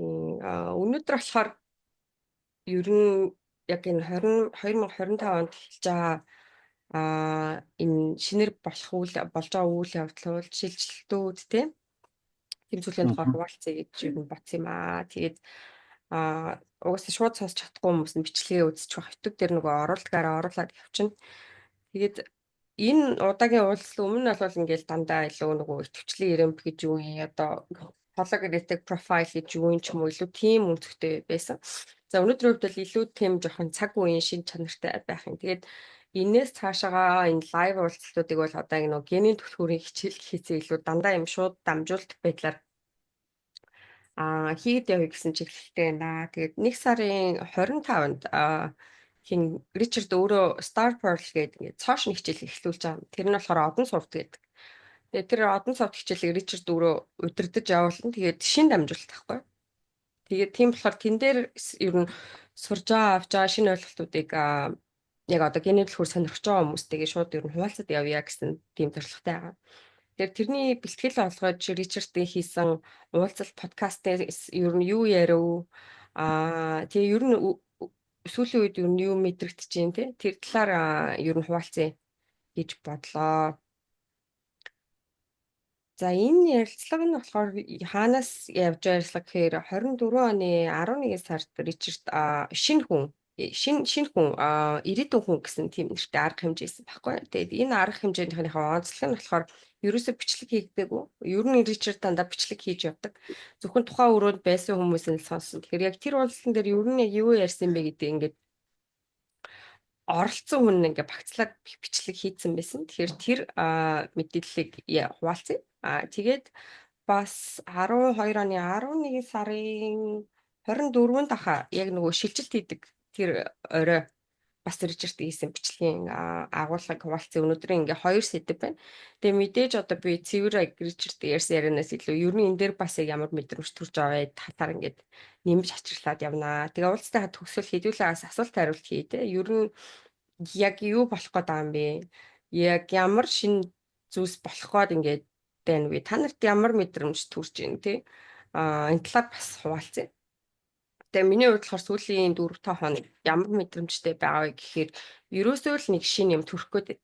Тийм, өнөөдөр болохоор ер нь яг энэ 20 2025 онд эхэлж байгаа энэ шинээр болох үйл болж байгаа үйл явдлууд, шилжилтүүд, тийм зүйлийн тухай хуваалцъя гэж ер нь бодсон юм аа. Тэгээд угаасаа шууд сонсч чадахгүй хүмүүс нь бичлэгээ үзчих байх. YouTube дээр нөгөө оруулдгаараа оруулаад явчихна. Тэгээд энэ удаагийн уулзлын өмнө нь бол ингээл дандаа илүү нөгөө идэвхжлийн ирэмб гэж юу юм, одоо hologenetic profile гэж юу юм ч юм уу, илүү тийм өнцөгтэй байсан. За, өнөөдрийн хувьд бол илүү тийм жоохон цаг үеийн шинж чанартай байх юм. Тэгээд энээс цаашаага энэ live уулзалтуудыг бол одоо яг нөгөө генийн түлхүүрийн хичээл гэхээсээ илүү дандаа юм шууд дамжуулт байдлаар хийгээд явъя гэсэн чиглэлтэй байна. Тэгээд 1 сарын 25-нд хин Ричард өөрөө Star Pearl гэдэг ингээд цоо шинэ хичээл эхлүүлж байгаа. Тэр нь болохоор одон сувд гэдэг. Тэгээд тэр одон сувд хичээлийг Ричард өөрөө удирдах явуулна. Тэгээд шинэ дамжуулалт байхгүй. Тэгээд тийм болохоор тэн дээр ер нь сурж байгаа, авч байгаа шинэ ойлголтуудыг яг одоо генийн түлхүүр сонирхож байгаа хүмүүстэйгээ шууд ер нь хуваалцаад явъя гэсэн тийм зорилготой байгаа. Тэгэхээр тэрний бэлтгэл олгож, Ричардын хийсэн уулзалт подкастын ер нь юу ярив, тэгээ ер нь сүүлийн үед ер нь юу мэдрэгдэж байна, те, тэр талаар ер нь хуваалцъя гэж бодлоо. За, энэ ярилцлага нь болохоор хаанаас явж байгаа ярилцлага гэхээр 24 оны 11 сард Ричард шинэ хүн шинэ шинэ хүн ирээдүйн хүн гэсэн тийм нэртэй арга хэмжээсэн байхгүй. Тэгээд энэ арга хэмжээнийхээ онцлог нь болохоор ерөөсөө бичлэг хийгдээгүй. Ер нь Ричард дандаа бичлэг хийж явдаг. Зөвхөн тухайн өрөөнд байсан хүмүүс нь л сонссон. Тэгэхээр яг тэр уулзалтан дээр ер нь яг юу ярьсан бэ гэдэг ингээд оролцсон хүн ингээ багцлаад бичлэг хийцэн байсан. Тэгэхээр тэр мэдээллийг хуваалцъя. Тэгээд бас 12 оны 11 сарын 24-нд аха яг нөгөө шилжилт хийдэг тэр орой бас Ричард хийсэн бичлэгийн агуулгыг хуваалцсан. Өнөөдрийн ингээ хоёр сэдэв байна. Тэгээ мэдээж одоо би цэвэр Ричард ярьсан ярианаас илүү ер нь энэ дээр бас яг ямар мэдрэмж төрж байгаа вэ талаар ингээд нэмж ачирлаад явнаа. Тэгээ уулзалтын төгсгөл хэдүүлээ бас асуулт хариулт хий те. Ер нь яг юу болох гээд байгаа юм бэ? Яг ямар шинэ зүйлс болох гээд ингээд байна вэ? Та нарт ямар мэдрэмж төрж байна те? Энэ талаар бас хуваалцъя. Тэгээ миний хувьд болохоор сүүлийн 4-5 хоног ямар мэдрэмжтэй байгаа вэ гэхээр ерөөсөө л нэг шинэ юм төрөх гээд байна.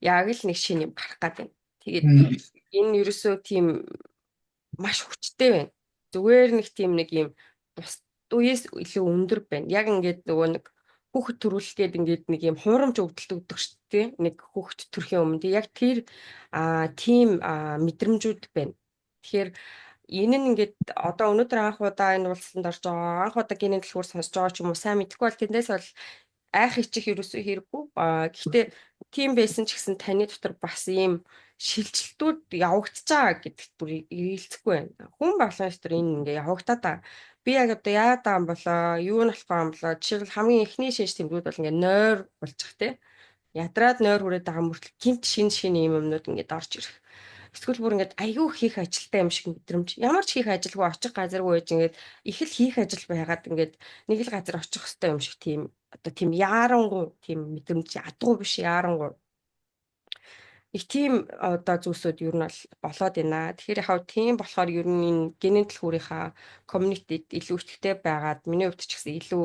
Яг л нэг шинэ юм гарах гээд байна. Тэгээд энэ ерөөсөө тийм маш хүчтэй байна. Зүгээр нэг тийм нэг юм бус үеэс илүү өндөр байна. Яг ингээд нөгөө нэг хүүхэд төрүүлэх гээд ингээд нэг юм хуурамч өвдөлт өгдөг шүү дээ. Нэг хүүхэд төрхийн өмнө. Тэг яг тэр тийм мэдрэмжүүд байна. Тэгэхээр энэ нь ингээд одоо өнөөдөр анх удаа энэ уулзалтанд орж байгаа, анх удаа генийн түлхүүр сонсож байгаа ч юм уу, сайн мэдэхгүй бол тэндээс бол айх ичих ерөөсөө хэрэггүй. Гэхдээ тийм байсан ч гэсэн таны дотор бас ийм шилжилтүүд явагдаж байгаа гэдэгт бүр эргэлзэхгүй байна. Хүн болгон дотор энэ ингээ явагдаад байгаа. Би яг одоо яагаад байгаа юм болоо, юу нь болох юм болоо. Жишээлбэл, хамгийн эхний шинж тэмдгүүд бол ингээ нойр болчих те. Ядраад нойр хүрээд байгаа мөртлөө гэнэт шинэ шинэ юм юмнууд ингээд орж ирэх. Эсвэл бүр ингээд аягүй хийх ажилтай юм шиг мэдрэмж. Ямар ч хийх ажилгүй, очих газаргүй байж, ингээд их л хийх ажил байгаад, ингээд нэг л газар очих хэвээр юм шиг тийм одоо тийм яарангуй тийм мэдрэмж, ядгуу биш, яарангуй их тийм одоо зүйлсүүд ер нь бол болоод байна. Тэгэхээр яг тийм болохоор ер нь энэ генийн түлхүүрийнхаа community-д илүү идэвхтэй байгаад, миний хувьд ч гэсэн илүү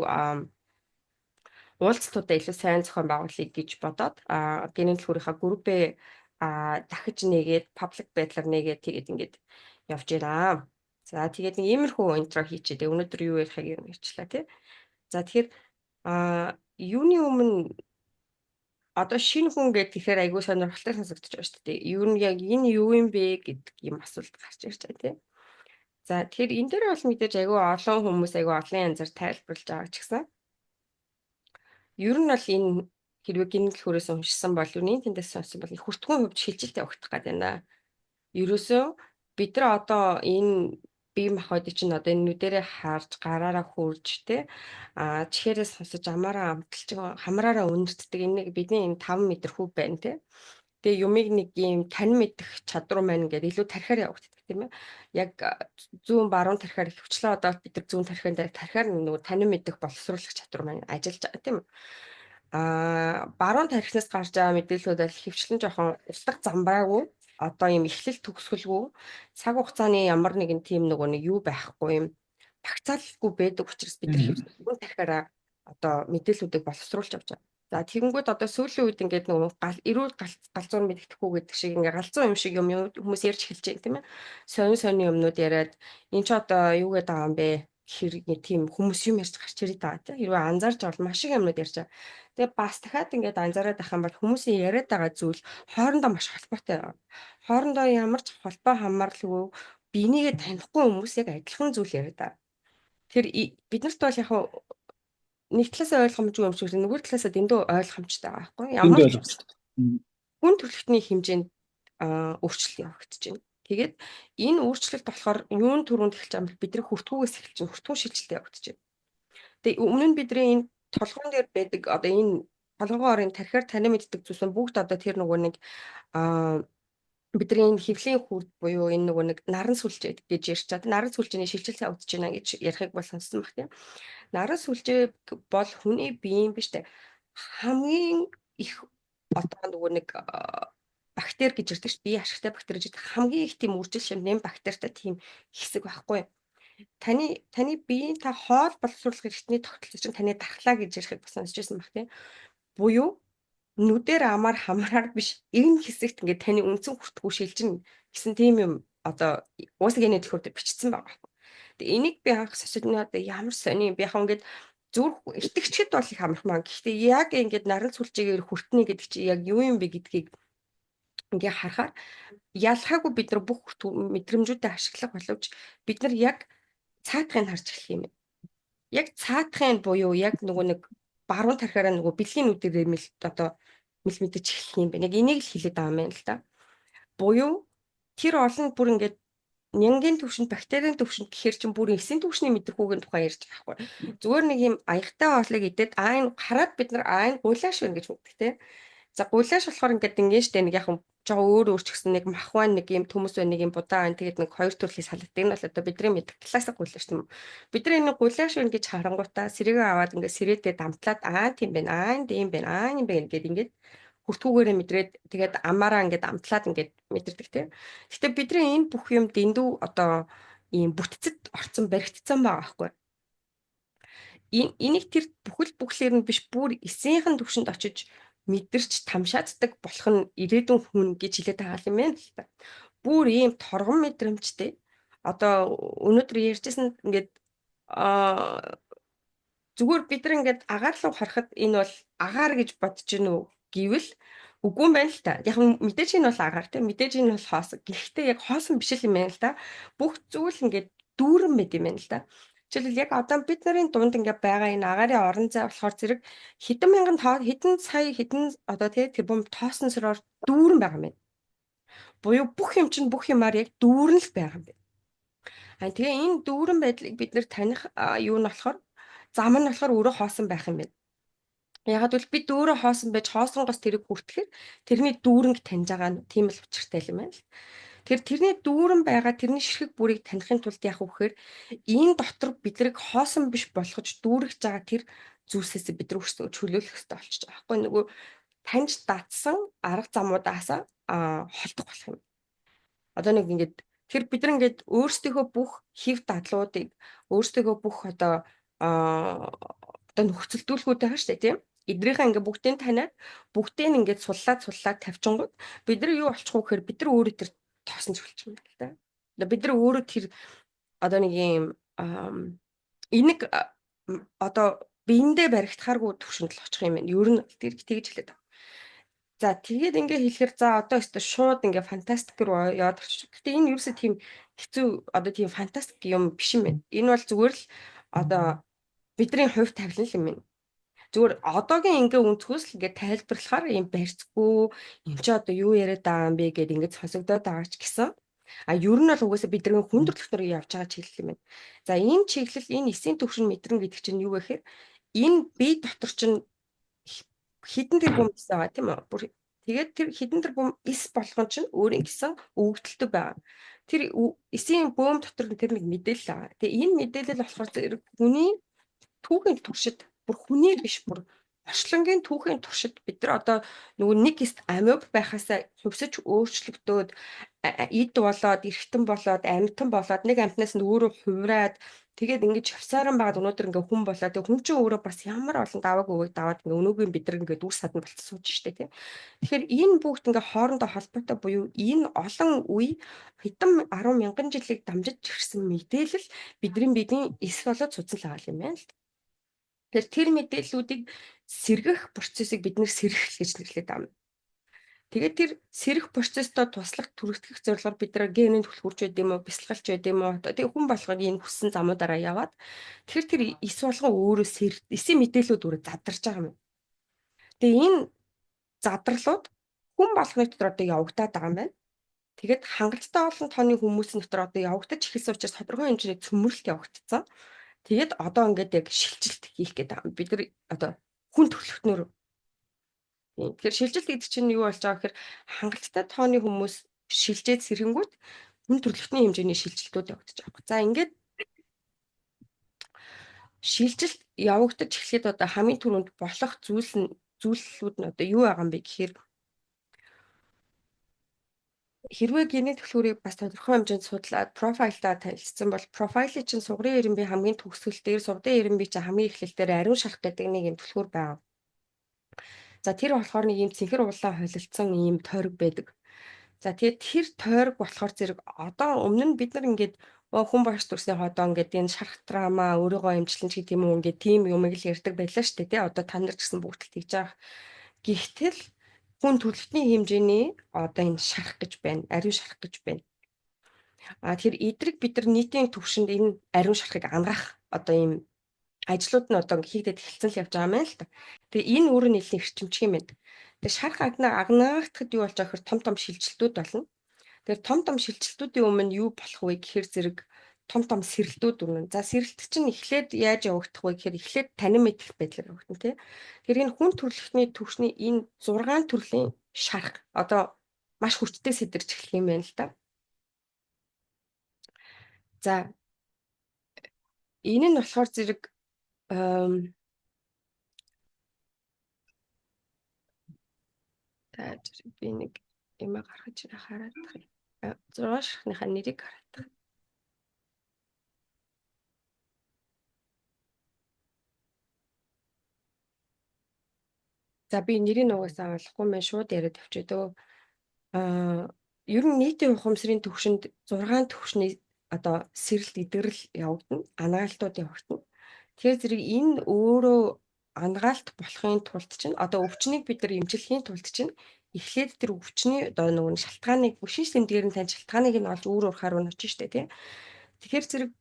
уулзалтуудаа илүү сайн зохион байгуулъя гэж бодоод генийн түлхүүрийнхаа группээ дахиж нээгээд, public байдлаар нээгээд, тэгээд ингээд явж байна. За, тэгээд нэг иймэрхүү intro хийчихэд өнөөдөр юу ярихыг юм ярьчлаа тий. За, тэгэхээр юуны өмнө одоо шинэ хүн гэдэг тэгэхээр айгүй сонирхолтой сонсогдож байгаа шүү дээ. Юу нь яг энэ юу юм бэ гэдэг юм асуулт гарч ирж байгаа тий. За, тэгэхээр энэ дээр бол мэдээж айгүй олон хүмүүс айгүй олон янзаар тайлбарлаж байгаа ч гэсэн ер нь бол энэ хэрвээ генийн түлхүүрээс уншсан бол, юуны тэндээс сонсон бол хүртгүүн хувьд шилжилт явагдах гэдэг байна. Ерөөсөө бид нар одоо энэ бие махбодыг чинь одоо энэ нүдэрээ харж, гараараа хөрж те, чихээрээ сонсож, амаараа амталж, хамраараа үнэртдэг энэ нэг бидний энэ 5 мэдрэхүй байна те. Тэгээ юмыг нэг ийм танин мэдэх чадвар маань ингээд илүү тархиар явагддаг, тийм ээ. Яг зүүн баруун тархиар ихэвчлэн одоо бид нар зүүн тархиан дээр тархиар нөгөө танин мэдэх, боловсруулах чадвар маань ажиллаж байгаа, тийм ээ. Баруун тархинаас гарч байгаа мэдээллүүд бол ихэвчлэн жоохон утга замбраагүй, одоо ийм эхлэл төгсгөлгүй, цаг хугацааны ямар нэгэн тийм нөгөө нэг юу байхгүй юм. багцаалгүй байдаг учраас бид нар хэвлэл гүн тархиараа одоо мэдээллүүдийг боловсруулж авч байгаа. За тэгэнгүүт одоо сүүлийн үед ингээд нөгөө гал эрүүл галзуур мэддэхгүй гэдэг шиг ингээд галзуу юм шиг юм хүмүүс ярьж эхэлж байна, тийм ээ. Сонин сонин юмнууд яриад энэ ч одоо юу гэдэг байгаа юм бэ? Хэр тийм хүмүүс юм ярьж гарч ирээд байгаа, тийм. Хэрвээ анзаарч бол маш их юмнууд ярьж байгаа. Тэгээ бас дахиад ингээд анзаараад байх юм бол хүмүүсийн яриад байгаа зүйл хоорондоо маш холбоотой байгаа. Хоорондоо ямар ч холбоо хамаарлгүй биенийгээ танихгүй хүмүүс яг адилхан зүйл яриад байгаа. Тэр биднэрт бол яг нэг талаасаа ойлгомжгүй юм шиг, нөгөө талаасаа дэндүү ойлгомжтой байгаа байхгүй ямар ч хүн төрөлхтний хэмжээнд өөрчлөлт явагдаж байна. Тэгээд энэ өөрчлөлт болохоор юун түрүүнд эхэлж байгаа юм бэ? Бидний хүртгүүгээс эхэлж байна. Хүртгүүн шилжилт явагдаж байна. Тэгээ өмнө нь бидний энэ толгоон дээр байдаг одоо энэ толгойн орын тархиар танин мэддэг зүйлс нь бүгд одоо тэр нөгөө нэг бидний энэ хэвлийн хүрд буюу энэ нөгөө нэг наран сүлжээ гэж ярьж чад. Наран сүлжээний шилжилт явагдаж байна гэж ярихыг бол сонссон баг, тийм. Наран сүлжээ бол хүний биеийн биш үү? Хамгийн их одоо нөгөө нэг бактери гэж ярьдаг ш. Бие ашигтай бактери гэж хамгийн их тийм үржил шимнэн бактеритай тийм хэсэг байхгүй. Таны биеийн та хоол боловсруулах эрхтний тогтолцоо чинь таны дархлаа гэж ярихыг бас сонсч байсан баг, тийм. Буюу нүдээр амар хамраар биш, энэ хэсэгт ингээд таны үндсэн хүртгүү шилжинэ гэсэн тийм юм одоо уусаг гений төлхөр дээр бичсэн байгаа байхгүй. Тэгээ энийг би анх сонсоод одоо ямар сони юм би яг ингээд зүрх итгэгчэд бол их амархан. Гэхдээ яг ингээд наран сүлжээгээр хүртнэ гэдэг чинь яг юу юм бэ гэдгийг ингээ харахаар ялгаагүй бид нар бүх мэдрэмжүүдээ ашиглах боловч бид нар яг цаадахыг харж эхлэх юм. Яг цаадахын буюу яг нөгөө нэг баруун тархиараа нөгөө бэлгийн нүдэрээ мэл одоо мэл мэдэж эхлэх юм байна. Яг энийг л хэлээд байгаа юм байна л да. Буюу тэр олон бүр ингээд нянгийн төвшөнд, бактерийн төвшөнд гэхэр чинь бүр эсийн төвшний мэдрэхүүгийн тухай ярьж байгаа байхгүй. Зүгээр нэг юм аягтай хоолыг идээд аа энэ хараад бид нар аа энэ гулааш байна гэж мэддэг те. За гулааш болохоор ингээд ингэн штэ, нэг яг жоо өөр өөр ч гэсэн нэг мах байна, нэг юм төмөс байна, нэг юм будаа байна. Тэгээд нэг хоёр төрлийн салат. Энэ бол одоо бидний мэддэг классик гулааш юм. Бид нар энэ гулааш байна гэж харангуйтаа сэрээгээ аваад ингээд сэрээдээ дамтлаад аа тийм байна, аа энэ тийм байна, аа юм байна гэд ингээд хүртгүүгээрээ мэдрээд тэгээд амаараа ингээд амтлаад ингээд мэдэрдэг тийм. Гэтэ бидний энэ бүх юм дэндүү одоо ийм бүтцэд орцсон баригдсан байгаа байхгүй. Энийг тэр бүхэл бүхлээр нь биш, бүр эсийнхэн төвшөнд очиж мэдэрч тамшааддаг болох нь ирээдүйн хүн гэж хэлээд байгаа юм байна л та. Бүр ийм торгон мэдрэмжтэй. Одоо өнөөдөр ярьжсэн ингээд зүгээр бид нар ингээд агаар руу харахад энэ бол агаар гэж бодож гин үү гэвэл үгүй юм байна л та. Яг мэдээж энэ бол агаар, тийм, мэдээж энэ бол хоосон. Гэхдээ яг хоосон биш л юм байна л та. Бүх зүйл ингээд дүүрэн мэд юм байна л та. Жишээлбэл, яг одоо бид нарын дунд ингээд байгаа энэ агаарын орон зай болохоор зэрэг хэдэн мянган тоо, хэдэн сая, хэдэн одоо тий тэрбум тоосон сороор дүүрэн байгаа юм байна. Буюу бүх юм чинь бүх юмар яг дүүрэн л байгаа юм байна. А тэгээ энэ дүүрэн байдлыг бид нэр таних юу нь болохоор зам нь болохоор өөрөө хоосон байх юм байна. Ягаад гэвэл бид өөрөө хоосон байж хоосонгоос тэрийг хүртэхээр тэрний дүүрэнг таньж байгаа нь тийм л учиртай юм байна л. Тэр тэрний дүүрэн байгаа тэрний ширхэг бүрийг таних тулд яах вэ гэхээр энэ дотор бидрийг хоосон биш болгож дүүргэж байгаа тэр зүйлсээс бид нар өөрсдөө чөлөөлөх хэрэгтэй болчихж байгаа байхгүй, нөгөө таньж датсан арга замуудаасаа холдох болох юм. Одоо нэг ингээд тэр бид нар ингээд өөрсдийнхөө бүх хэв дадлуудыг, өөрсдийнхөө бүх одоо нөхцөлдүүлэхүүд байгаа шүү дээ, тийм. Эдрийнхээ ингээ бүгдийг таниад бүгдийг ингээд суллаад суллаад тавьчингууд бид нар юу болчих вэ гэхээр бид нар өөрөө тэр тоосон болчих юм байна л да. Одоо бид нар өөрөө тэр одоо нэг юм энийг одоо биендээ баригдахааргүй төвшөнд л очих юм байна. Ер нь тэр тэгж хэлээд байгаа. За тэгээд ингээ хэлэхэр за одоо өстө шууд ингээ фантастик руу яваад орчих. Гэтэ энэ ерөөсөө тийм хэцүү одоо тийм фантастик юм биш юм байна. Энэ бол зүгээр л одоо бидний хувь тавилан юм байна. Зүгээр одоогийн ингээ өнцгөөс л ингээ тайлбарлахаар юм барьцгүй юм чи одоо юу яриад байгаа юм бэ гэд ингээ сонсогдоод байгаа ч гэсэн а ер нь бол угаасаа бидний хүн төрөлхтөөр явж байгаа чиглэл юм байна. За энэ чиглэл, энэ эсийн төвшин мэдрэн гэдэг чинь юу вэ гэхээр энэ бие дотор чинь хэдэн тэрбум эс байгаа, тийм үү? Бүр тэгээд тэр хэдэн тэрбум эс болгон чинь өөрийн гэсэн өгөгдөлтэй байгаа. Тэр эсийн бөөм дотор тэр нэг мэдээлэл байгаа. Тэгээ энэ мэдээлэл болохоор зэрэг хүний түүхийн туршид, бүр хүний биш, бүр орчлонгийн түүхийн туршид бид нар одоо нөгөө нэг эст амиоб байхаасаа хувьсаж өөрчлөгдөөд эд болоод, эргэтэн болоод, амьтан болоод, нэг амьтнаас нь өөрөө хувраад Тэгээд ингэж явсаран байгаад өнөөдөр ингээ хүн болоо. Тэгээ хүн чинь өөрөө бас ямар олон давааг өвөг даваад ингээ өнөөгийн бид нар ингээ дүр садан болцсон сууж штэ тий. Тэгэхээр энэ бүгд ингээ хоорондоо холбоотой буюу энэ олон үе хэдэн 10 мянган жилийг дамжиж ирсэн мэдээлэл бидний эс болоод судсан л байгаа юм байна л. Тэгэхээр тэр мэдээллүүдийг сэргэх процессыг бид нэр сэргэх гэж нэрлэдэг юм. Тэгээд тэр сэрэх процесстой туслах түргэтгэх зорилгоор бид нар генийн түлхүүрч байд юм уу, бясалгалч байд юм уу. Тэгээ хүн болгоно энэ хүссэн замуудаараа яваад тэгэхээр тэр эс болгон өөрөө эсийн мэдээллүүд өөрөө задарч байгаа юм. Тэгээ энэ задралууд хүн болгоны дотор одоо явагдаад байгаа юм байна. Тэгээд хангалттай олон тооны хүмүүсийн дотор одоо явагдаж эхэлсэн учраас тодорхой хэмжээний цөмөрлөлт явагдсан. Тэгээд одоо ингээд яг шилжилт хийх гээд байгаа юм. Бид нар одоо хүн төрөлхтнөр. Тэгэхээр шилжилт гэдэг чинь юу болж байгаа гэхээр хангалттай тооны хүмүүс шилжээд сэрэнгүүт хүн төрөлхтний хэмжээний шилжилтүүд явагдаж байгаа. За ингээд шилжилт явагдаж эхлэхэд одоо хамгийн түрүүнд болох зүйл нь зүйлүүд нь одоо юу байгаа юм бэ гэхээр хэрвээ генийн түлхүүрийг бас тодорхой хэмжээнд судлаад профайлдаа танилцсан бол профайлын чинь сугрын эренбий хамгийн төгсгөл дээр сугдын эренбий чинь хамгийн эхлэл дээр ариун шарх гэдэг нэг юм түлхүүр байгаа. За тэр болохоор нэг юм цэнхэр улаан холилдсон ийм тойрог байдаг. За тэгээд тэр тойрог болохоор зэрэг одоо өмнө нь бид нар ингээд хүн багш төрсний ходоо ингээд энэ шарх драма өөрийгөө эмчлэн ч гэдэг юм уу ингээд тийм юмыг л ярьдаг байлаа шүү дээ тий. Одоо та нар ч гэсэн бүгд л тэгж байгаа. Гэвтэл хүн төрөлхтний хэмжээний одоо энэ шарх гэж байна. Ариун шарх гэж байна. А тэгэхээр эдрэг бид нар нийтийн төвшөнд энэ ариун шархыг ангаах одоо ийм ажлууд нь одоо хийгдээд эхэлсэн л явж байгаа юм байна л та. Тэгээ энэ өөрөө нэлээд эрчимжих юм байна. Тэгээ шарх агнаагдахад юу болж байгаа гэхээр том том шилжилтүүд болно. Тэгэхээр том том шилжилтүүдийн өмнө юу болох вэ гэхээр зэрэг том том сэрэлтүүд өрнө. За сэрэлт чинь эхлээд яаж явагдах вэ гэхээр эхлээд танин мэдэх байдлаар явагдана тий. Тэгэхээр энэ хүн төрөлхтний түвшний энэ 6 төрлийн шарх одоо маш хүчтэй сэтэрч эхлэх юм байна л да. За энэ нь болохоор зэрэг би нэг юм гаргаж хараад тах юм. 6 шархныхаа нэрийг хараад тах. За би нэрийг угаасаа ойлгохгүй мэн шууд яриад явчих дөө. Аа ер нь нийтийн ухамсарын төвшөнд 6 төвшний одоо сэрэлт эдгэрэл явагдана, анагаалтууд явагдана. Тэгэхээр зэрэг энэ өөрөө анагаалт болохын тулд чинь одоо өвчнийг бид нар эмчлэхийн тулд чинь эхлээд тэр өвчний одоо нөгөө шалтгааныг шинж тэмдгээр нь тань шалтгааныг нь олж үүр урахаар нь очно штэ тий. Тэгэхээр зэрэг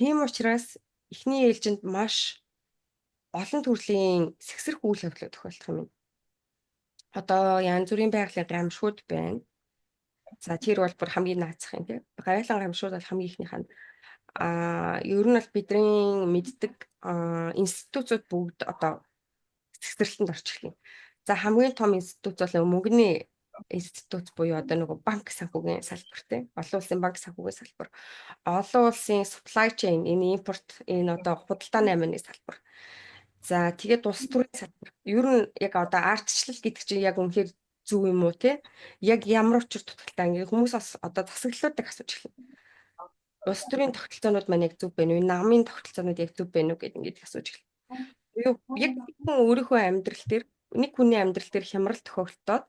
тийм учраас эхний ээлжинд маш олон төрлийн сэгсрэх үйл явдлууд тохиолдох юм. Одоо янз бүрийн байгалийн гамшууд байна. За тэр бол бүр хамгийн наацх юм тий. Гавьяалан гамшууд бол хамгийн ихнийх нь. Аа ер нь бол бидний мэддэг институцууд бүгд одоо сэгсрэлтэнд орчих юм. За хамгийн том институт бол мөнгөний институт буюу одоо нөгөө банк санхүүгийн салбар тий. Олон улсын банк санхүүгийн салбар. Олон улсын supply chain энэ импорт энэ одоо худалдааны амины салбар. За тэгээд улс төрийн салбар. Ер нь яг одоо ардчлал гэдэг чинь яг үнэхээр зөв юм уу те? Яг ямар учир дутагдaltaй ингээ хүмүүс бас одоо засаглалуудыг асууж эхэлнэ. Улс төрийн тогтолцоонууд маань яг зөв байна уу? Намын тогтолцоонууд яг зөв байна уу гэд ингээд асууж эхэлнэ. Буюу яг хүн өөрийнхөө амьдрал дээр нэг хүний амьдрал дээр хямрал тохиолдоод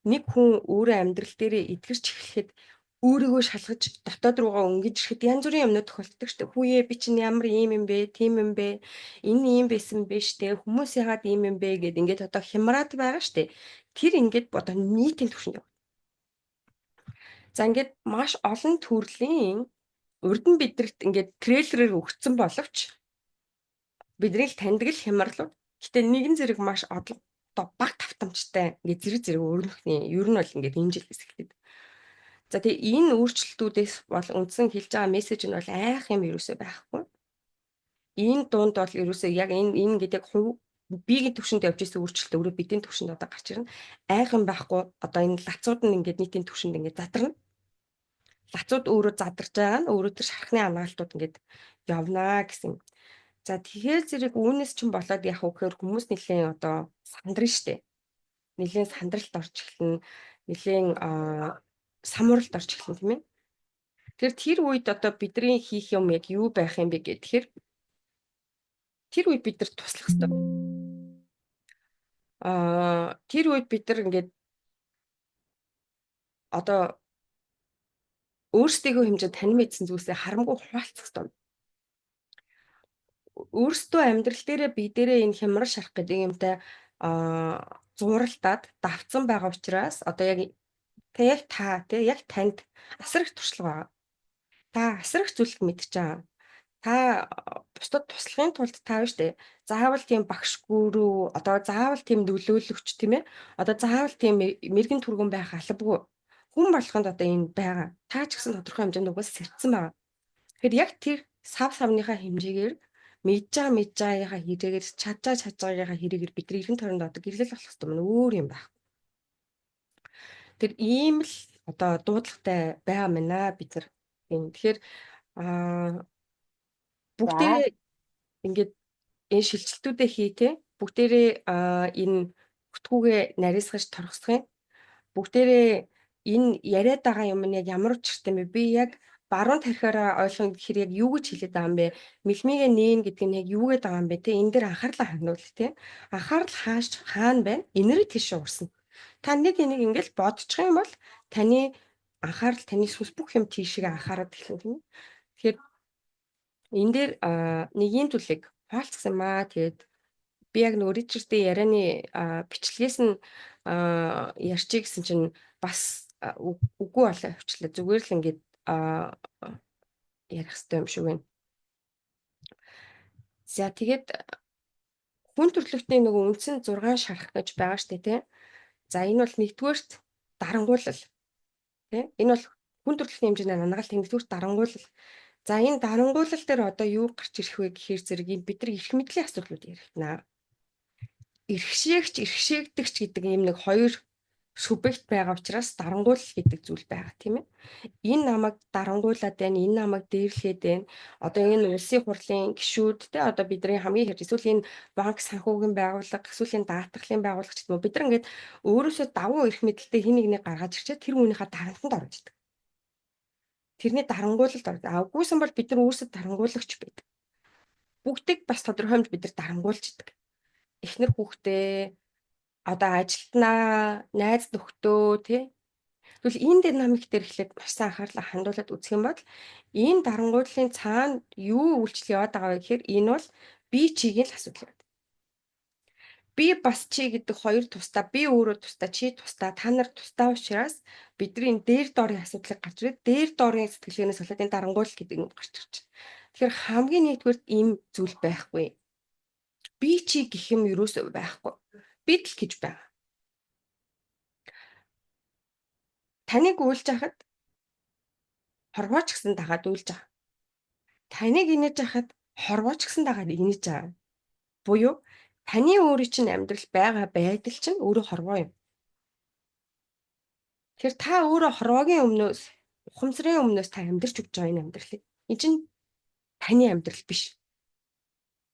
нэг хүн өөрөө амьдрал дээрээ эдгэрч эхлэхэд өөрийгөө шалгаж дотоод руугаа өнгөж ирэхэд янз бүрийн юмнууд тохиолддог шүү дээ. Хүүе би чинь ямар ийм юм бэ? Тийм юм бэ? Энэ ийм байсан бэ штэ. Хүмүүс яагаад ийм юм бэ гэд ингээд одоо хямраад байгаа штэ. Тэр ингээд одоо нийтийн түвшинд явна. За ингээд маш олон төрлийн урд нь бидэрт ингээд трейлерээр өгсөн боловч бидний л таньдаг л хямралууд. Гэтэ нэгэн зэрэг маш одоо баг тавтамжтай ингээд зэрэг зэрэг өрнөхний ер нь бол ингээд энэ жилээс эхлэв. За тэгээ энэ өөрчлөлтүүдээс бол үндсэн хэлж байгаа мессеж нь бол айх юм ерөөсөө байхгүй. Энэ дунд бол ерөөсөө яг энэ энэ гэдэг хувь биеийн түвшинд явж исэн өөрчлөлт өөрөө бидний түвшинд одоо гарч ирнэ. Айх юм байхгүй. Одоо энэ лацууд нь ингээд нийтийн түвшинд ингээд задарна. Лацууд өөрөө задарч байгаа нь өөрөө тэр шархны анагаалтууд ингээд явнаа гэсэн. За тэгэхээр зэрэг үүнээс чинь болоод яг уу гэхээр хүмүүс нэлийн одоо сандрна штэ. Нэлийн сандралт орж эхэлнэ. Нэлийн самуралд орж эхэлнэ тийм ээ. Тэгэхээр тэр үед одоо бидний хийх юм яг юу байх юм бэ гэхээр тэр үед бид нар туслах хэрэгтэй. Тэр үед бид нар ингээд одоо өөрсдийнхөө хэмжээнд танин мэдсэн зүйлсээ харамгүй хуваалцах хэрэгтэй. Өөрсдөө амьдрал дээрээ бие дээрээ энэ хямрал шарах гэдэг юмтай зуралтаад давцсан байгаа учраас одоо яг та тий яг танд асар их туршлага байгаа. Та асар их зүйлийг мэдчихэж байгаа. Та бусдад туслахын тулд та биш үү? Заавал тийм багш гүрүү, одоо заавал тийм нөлөөлөгч тийм ээ. Одоо заавал тийм мэрэгэн түргэн байх албагүй. Хүн болгонд одоо энэ байгаа. Та ч гэсэн тодорхой хэмжээнд угаас сэрдсэн байгаа. Тэгэхээр яг тэр сав савныхаа хэмжээгээр мэдж байгаагийнхаа хэрэгээр чадж байгаагийнхаа хэрэгээр бид нар эргэн тойронд одоо гэрлэл болох хэрэгтэй юм өөр юм байхгүй. Тэр ийм л одоо дуудлагатай байгаа мэн бид нар. Тэгэхээр бүгдээрээ ингээд энэ шилжилтүүдээ хий те бүгдээрээ энэ бүтгүүгээ нарийсгаж торгосох юм. Бүгдээрээ энэ яриад байгаа юм нь яг ямар учиртай юм бэ? Би яг баруун тархиараа ойлгоно гэхээр яг юу гэж хэлээд байгаа юм бэ? Мэлмигээ нээн гэдэг нь яг юу гэдэг байгаа юм бэ те? Энэ дээр анхаарлаа хандуул те. Анхаарал хааш хаана байна? Энерги тийш урсна. Та нэг энийг ингээл бодчих юм бол таны анхаарал, таны сүнс бүх юм тийшээ анхаарад эхэлнэ тийм ээ. Тэгэхээр энэ дээр нэг юм зүйлийг хуваалцсан юм аа. Тэгээд би яг нөгөө Ричардын ярианы бичлэгээс нь ярьчих гэсэн чинь бас үгүй болоо явчлаа. Зүгээр л ингээд ярих хэрэгтэй юм шиг байна. За тэгээд хүн төрөлхтний нөгөө үндсэн 6 шарах гэж байгаа штэ тий. За энэ бол нэгдүгээрт дарангуйлал. Тий? Энэ бол хүн төрөлхтний хэмжээний анагаалт нэгдүгээрт дарангуйлал. За энэ дарангуйлал дээр одоо юу гарч ирэх вэ гэхээр зэрэг энэ бид нар эрх мэдлийн асуудлууд яригдана. Эрхшээгч, эрхшээгдэгч гэдэг ийм нэг хоёр субъект байгаа учраас дарангуйлал гэдэг зүйл байгаа тийм ээ. Энэ намайг дарангуйлаад байна, энэ намайг дээрлэхэд байна. Одоо энэ улсын хурлын гишүүд те одоо бидний хамгийн хэрэг эсвэл энэ банк санхүүгийн байгууллага, эсвэл энэ даатгалын байгууллага ч гэдэг юм уу. Бид нар ингээд өөрөөсөө давуу эрх мэдэлтэй хин нэгнийг гаргаж ирчээд тэр хүнийхээ дарамтанд орж идэг. Тэрний дарангуйлалд ордог. А үгүйсэн бол бид нар өөрсдөө дарангуулагч байдаг. Бүгдийг бас тодорхой хэмжээнд бид нар дарангуулж идэг. Эхнэр хүүхдээ одоо ажилтнаа, найз нөхдөө тий. Тэгвэл энэ динамик дээр эхлээд маш сайн анхаарлаа хандуулад үзэх юм бол энэ дарангуйллын цаана юу үйлчлэл яваад байгаа вэ гэхээр энэ бол би чигийн л асуудал байна. Би бас чи гэдэг хоёр тусдаа, би өөрөө тусдаа, чи тусдаа, та нар тусдаа учраас бидний дээр доорын асуудлыг гарч ирээд дээр доорын сэтгэлгээнээс болоод энэ дарангуйлал гэдэг юм гарч ирж байна. Тэгэхээр хамгийн нэгдүгээр ийм зүйл байхгүй. Би чи гэх юм ерөөсөө байхгүй. Бид л гэж байгаа. Таныг уйлж хахад хорвооч гэсэн дагаад уйлж байгаа. Таныг инээж хахад хорвооч гэсэн дагаад инээж байгаа. Буюу таны өөрийн чинь амьдрал байгаа байдал чинь өөрөө хорвоо юм. Тэгэхээр та өөрөө хорвоогийн өмнөөс, ухамсарын өмнөөс та амьдрч өгч байгаа энэ амьдралыг. Энэ чинь таны амьдрал биш.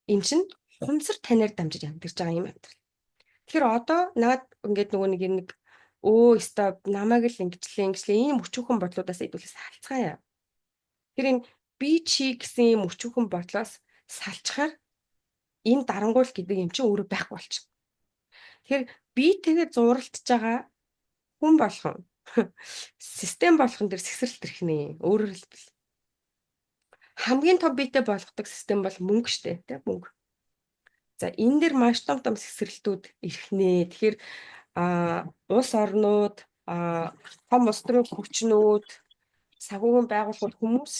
Энэ чинь ухамсар танаар дамжиж амьдарч байгаа юм амьдрал. Тэгэхээр одоо наад ингээд нөгөө нэг нэг өө өстой намайг л ингэчлээ ингэчлээ ийм өчүүхэн бодлуудаас хэдүүлээ салцгаая. Тэр энэ би чи гэсэн ийм өчүүхэн бодлоос салчхаар энэ дарангуул гэдэг юм чинь өөрөө байхгүй болчихно. Тэгэхээр би тэгээ зуралтж байгаа хүн болгон систем болгон дээр сэгсрэлт ирэх нэ. Өөрөөр хэлбэл хамгийн том биетэй болгодог систем бол мөнгө штэ тий мөнгө. За энэ дэр маш том том сэгсрэлтүүд ирэх нэ. Тэгэхээр улс орнууд, том улс төрийн хүчнүүд, санхүүгийн байгууллагууд хүмүүс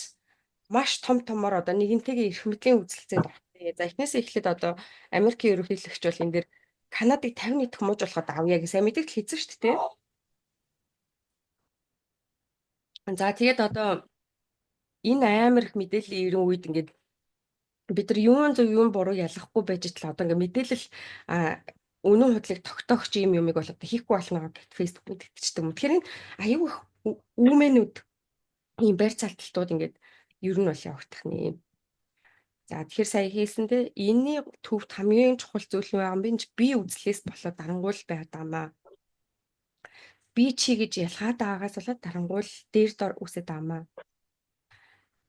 маш том томор одоо нэгэнтэйгээ эрх мэдлийн үзэлцээнд орсон. За эхнээсээ эхлээд одоо Америкийн ерөнхийлөгч бол энэ дэр Канадыг 50 нийт мууж болоход авъя гэсэн мэдээлэл хийсэн шүү дээ. За тэгээд одоо энэ амар их мэдээллийн ирэн үед ингээд бид нар юун зөв юун буруу ялгахгүй байж тал одоо ингээд мэдээлэл үнэн худлыг тогтоогч юм юмыг бол одоо хийхгүй болно гэд Facebook мэдэгдчихдэг юм. Тэгэхээр энэ аюу их үүмэнүүд ийм барьцаалталтууд ингээд ер нь бол явагдах нэ. За тэгэхээр сая хэлсэн те энэний төвд хамгийн чухал зүйл нь байгаа юм би би үзлээс болоод дарангуул байгаад байгаа маа. Би чи гэж ялгаад байгаагаас болоод дарангуул дээр дор үсэт байгаа маа.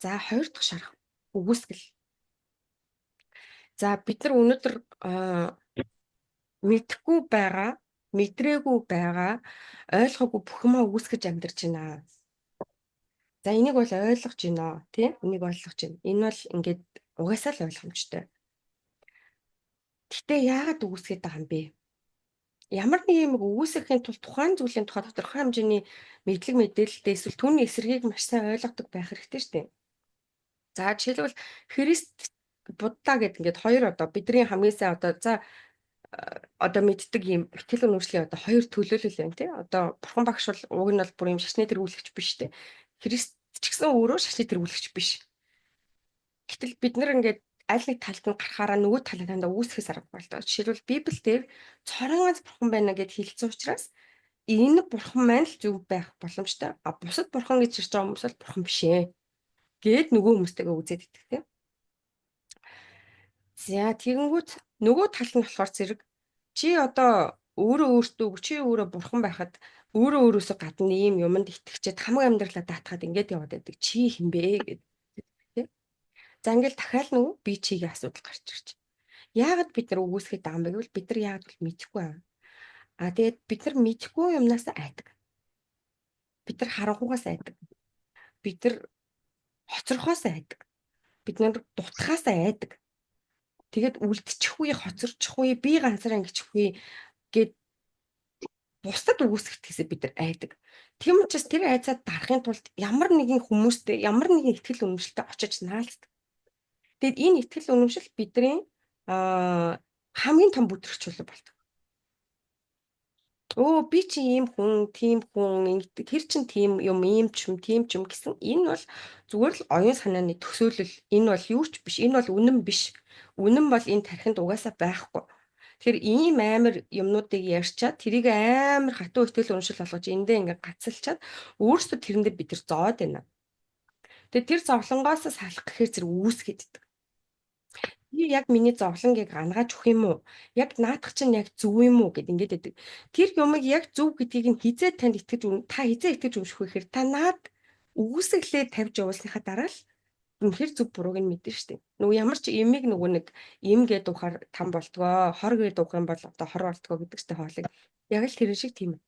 За, хоёр дахь шарх үгүйсгэл. За, бид нар өнөөдөр мэдэхгүй байгаа, мэдрээгүй байгаа, ойлгоогүй бүх юмаа үгүйсгэж амьдарч байна. За, энийг бол ойлгож байна, тий? Энийг ойлгож байна. Энэ бол ингээд угаасаа л ойлгомжтой. Гэхдээ яагаад үгүйсгээд байгаа юм бэ? Ямар нэг юм үгүйсгэхийн тулд тухайн зүйлийн тухай тодорхой хэмжээний мэдлэг мэдээлэлтэй эсвэл түүний эсрэгийг маш сайн ойлгодог байх хэрэгтэй шүү дээ. За, жишээлбэл, Христ, Будда гэдэг ингээд хоёр одоо бидний хамгийн сайн одоо за одоо мэддэг юм итгэл үнэмшлийн одоо хоёр төлөөлөл байна, тий. Одоо бурхан багш бол уг нь бол бүр юм шашны тэргүүлэгч биш, тий. Христ ч гэсэн өөрөө шашны тэргүүлэгч биш. Гэтэл бид нар ингээд аль нэг талд нь гарахаараа нөгөө талын дандаа үүсгэхээс аргагүй л доо. Жишээлбэл, Библиэлд цорын ганц бурхан байна гэд хэлсэн учраас энэ бурхан маань л зөв байх боломжтой. А бусад бурхан гэж ирж байгаа хүмүүс бол бурхан биш ээ. Гээд нөгөө хүмүүстэйгээ үзээд идэх, тийм. За, тэгэнгүүт нөгөө тал нь болохоор зэрэг чи одоо өөрөө өөртөө, чи өөрөө бурхан байхад өөрөө өөрөөсөө гадна ийм юмд итгэчээд хамаг амьдралаа даатгаад ингээд яваад байдаг. Чи хэн бэ гэдэг, тийм. За, ингээл дахиад нөгөө би чигийн асуудал гарч ирж. Яагаад бид нар үгүйсгээд байгаа юм бэ гэвэл бид нар яагаад бол мэдэхгүй байна. А тэгээд бид нар мэдэхгүй юмнаас айдаг. Бид нар харанхугаас айдаг. Бид нар хоцрохоос айдаг. Бид нар дутхаас айдаг. Тэгээд үлдчихгүй, хоцорчихгүй, би ганцаараа ингэчихгүй гэд бусдад үгүйсгэхээсээ бид нар айдаг. Тийм учраас тэр айцаа дарахын тулд ямар нэгэн хүмүүстэй, ямар нэгэн итгэл үнэмшилтэй очиж наалцдаг. Тэгээд энэ итгэл үнэмшил бидний хамгийн том бүтрэх чулуу болдог. Өө, би чи ийм хүн, тийм хүн, тэр чин тийм юм, ийм ч юм, тийм ч юм гэсэн энэ бол зүгээр л оюун санааны төсөөлөл. Энэ бол юу ч биш. Энэ бол үнэн биш. Үнэн бол энэ тархинд угаасаа байхгүй. Тэгэхээр ийм амар юмнуудыг ярьчаад, тэрийг амар хатуу итгэл үнэмшил болгож эндээ ингээ гацалчаад өөрсдөө тэрэндээ бид нар зовоод байна. Тэгээ тэр зовлонгоос салах гэхээр зэрэг үүсгээд идэг. Би яг миний зовлонгийг ангааж өгөх юм уу? Яг наадах чинь яг зөв юм уу гэд ингээд байдаг. Тэр юмыг яг зөв гэдгийг нь хизээ танд итгэж, та хизээ итгэж өмшөх вэ гэхээр та наад үгүйсгэлээ тавьж явуулсныхаа дараа л үнэхээр зөв бурууг нь мэднэ шүү дээ. Нөгөө ямар ч имийг нөгөө нэг им гээд дуухаар там болтгоо, хор гээд дуух юм бол одоо хор болтгоо гэдэг чинь хоолыг. Яг л тэрэн шиг тийм.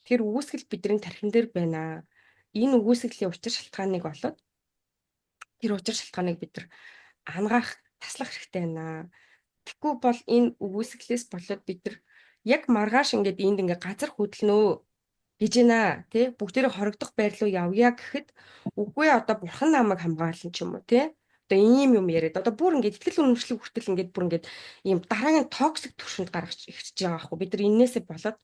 Тэр үгүйсгэл бидний тархин дээр байна. Энэ үгүйсгэлийн учир шалтгааныг олоод тэр учир шалтгааныг бид нар ангаах, таслах хэрэгтэй байна. Тэгэхгүй бол энэ үгүйсгэлээс болоод бид нар яг маргааш ингээд энд ингээд газар хөдлөнөө гэж байна, тий, бүгдээрээ хорогдох байр руу явъя гэхэд үгүй, одоо бурхан намайг хамгаална ч юм уу, тий, одоо ийм юм яриад одоо бүр ингээд итгэл үнэмшлэг хүртэл ингээд бүр ингээд ийм дараагийн toxic түвшинд гаргаж ирж байгаа байхгүй. Бид нар энээсээ болоод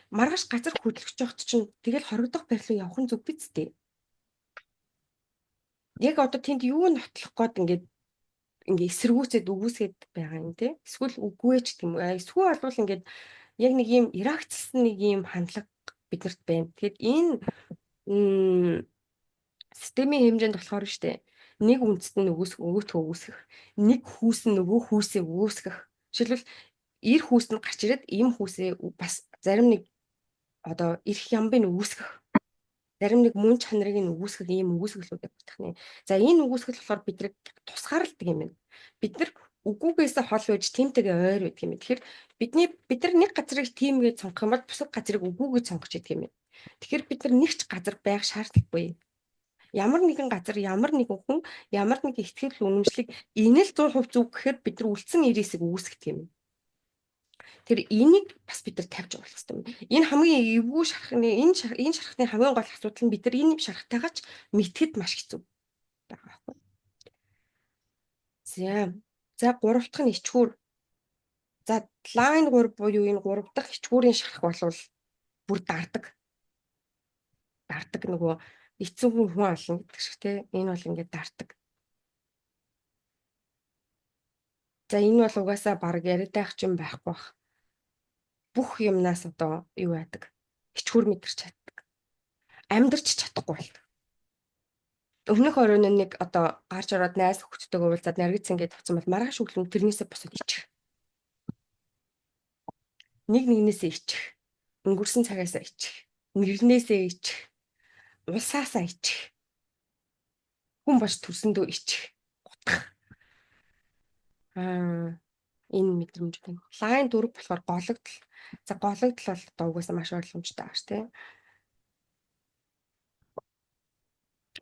маргааш газар хөдлөх жоохт чинь тэгэл хорогдох байр руу явах нь зөв биз дээ. Яг одоо тэнд юу нотлох гээд ингээд ингээ эсэргүүцээд үгүйсгээд байгаа юм, те, эсвэл үгүй ч гэх юм уу, эсвэл болвол ингээд яг нэг ийм иракцсан нэг ийм хандлага биднэрт байна. Тэгэхээр энэ системийн хэмжээнд болохоор штэ нэг үндэст нь өгөөсөх, нөгөөтгөө үүсгэх, нэг хүүс нь нөгөө хүүсээ үүсгэх. Жишээлбэл, эр хүүс нь гарч ирээд эм хүүсээ бас зарим нэг одоо эрх ямбыг үүсгэх, зарим нэг мөн чанарыг нь үүсгэх ийм үгүйсгэлүүд явагдах нэ. За, энэ үгүйсгэл болохоор биднийг тусгаарладаг юм байна. Бид нар үгүйгээс хол байж тиймтэйгээ ойр байдаг юм. Тэгэхээр бид нар нэг газрыг тийм гэж сонгох юм бол бусад газрыг үгүй гэж сонгож идэг юм. Тэгэхээр бид нар нэг ч газар байх шаардлагагүй. Ямар нэгэн газар, ямар нэгэн хүн, ямар нэг итгэл үнэмшлийг энэ л 100% зөв гэхээр бид нар үлдсэн 99-ийг үүсгэх юм. Тэр энийг бас бид нар тавьж явуулах хэрэгтэй юм. Энэ хамгийн эвгүй шархны энэ шархны хамгийн гол асуудал нь бид нар энэ шархтайгаа ч мэтгэд маш хэцүү байгаа байхгүй. За. За, гурав дахь нь ичхүүр. За, line 3 буюу энэ гурав дахь ичхүүрийн шарх болвол бүр дардаг. Дардаг, нөгөө эцэн хүн хүн олно гэдэг шиг, те. Энэ бол ингээд дардаг. За, энэ бол угаасаа баг яриад байх юм байхгүй бах. Бүх юмнаас одоо юу яадаг? Ичхүүр мэдэрч чаддаг. Амьдрч чадахгүй болдог. Өмнөх оройн нэг одоо гарч ороод найз нөхдөдөө уулзаад наргиц ингээд тавцсан бол маргааш өглөө тэрнээсээ босоод ичих. Нэг нэгнээсээ ичих. Өнгөрсөн цагаасаа ичих. Нэрнээсээ ичих. Улсаасаа ичих. Хүн болж төрсөндөө ичих, гутгах. Энэ мэдрэмж байна. Line 4 болохоор гологдол. За, гологдол бол одоо угаасаа маш ойлгомжтой байгаа шүү, тийм.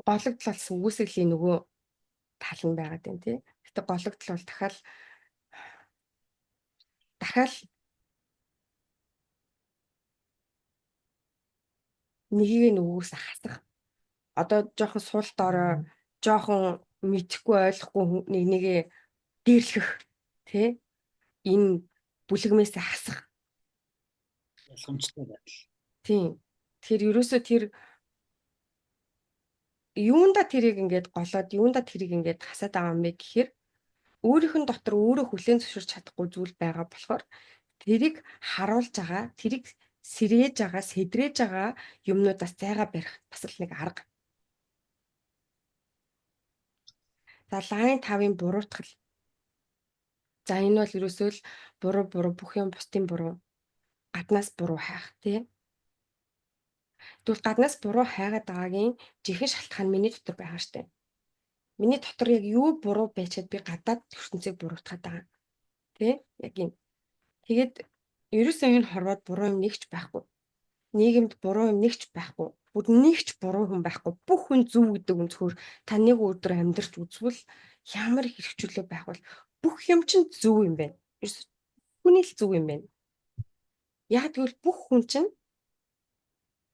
Гологдол бол үгүйсгэлийн нөгөө тал нь байгаад байна, тий. Гэтэ гологдол бол дахиад дахиад нэгийг нөгөөс хасах. Одоо жоохон сул дорой, жоохон мэдэхгүй, ойлгохгүй нэг нэгээ дээрлэх, тий. Энэ бүлэгмээс хасах. Ялгамжтай байдал. Тийм. Тэгэхээр ерөөсөө тэр юунда тэрийг ингээд голоод, юунда тэрийг ингээд хасаад байгаа юм бэ гэхээр өөрийнх нь дотор өөрөө хүлээн зөвшөөрч чадахгүй зүйл байгаа болохоор тэрийг харуулж байгаа, тэрийг сэрээж байгаа, сэдрээж байгаа юмнуудаас зайгаа барих бас л нэг арга. За, line 5-ын буруутгал. За, энэ бол ерөөсөө л буруу, буруу, бүх юм бусдын буруу. Гаднаас буруу хайх, тий. Тэгвэл гаднаас буруу хайгаад байгаагийн жинхэнэ шалтгаан миний дотор байгаа штэ. Миний дотор яг юу буруу байчаад би гадаад ертөнцийг буруутгаад байгаа. Тэ? Яг юм. Тэгээд ерөөсөө энэ хорвоод буруу юм нэгч байхгүй. Нийгэмд буруу юм нэгч байхгүй. Бүр нэгч буруу хүн байхгүй. Бүх хүн зөв гэдэг өнцгөр та нэг өдөр амьдарч үзвэл ямар их хэрэгчлөө байх бол бүх юм чинь зөв юм байна. Ерөөсөө хүний л зөв юм байна. Яг тэгвэл бүх хүн чинь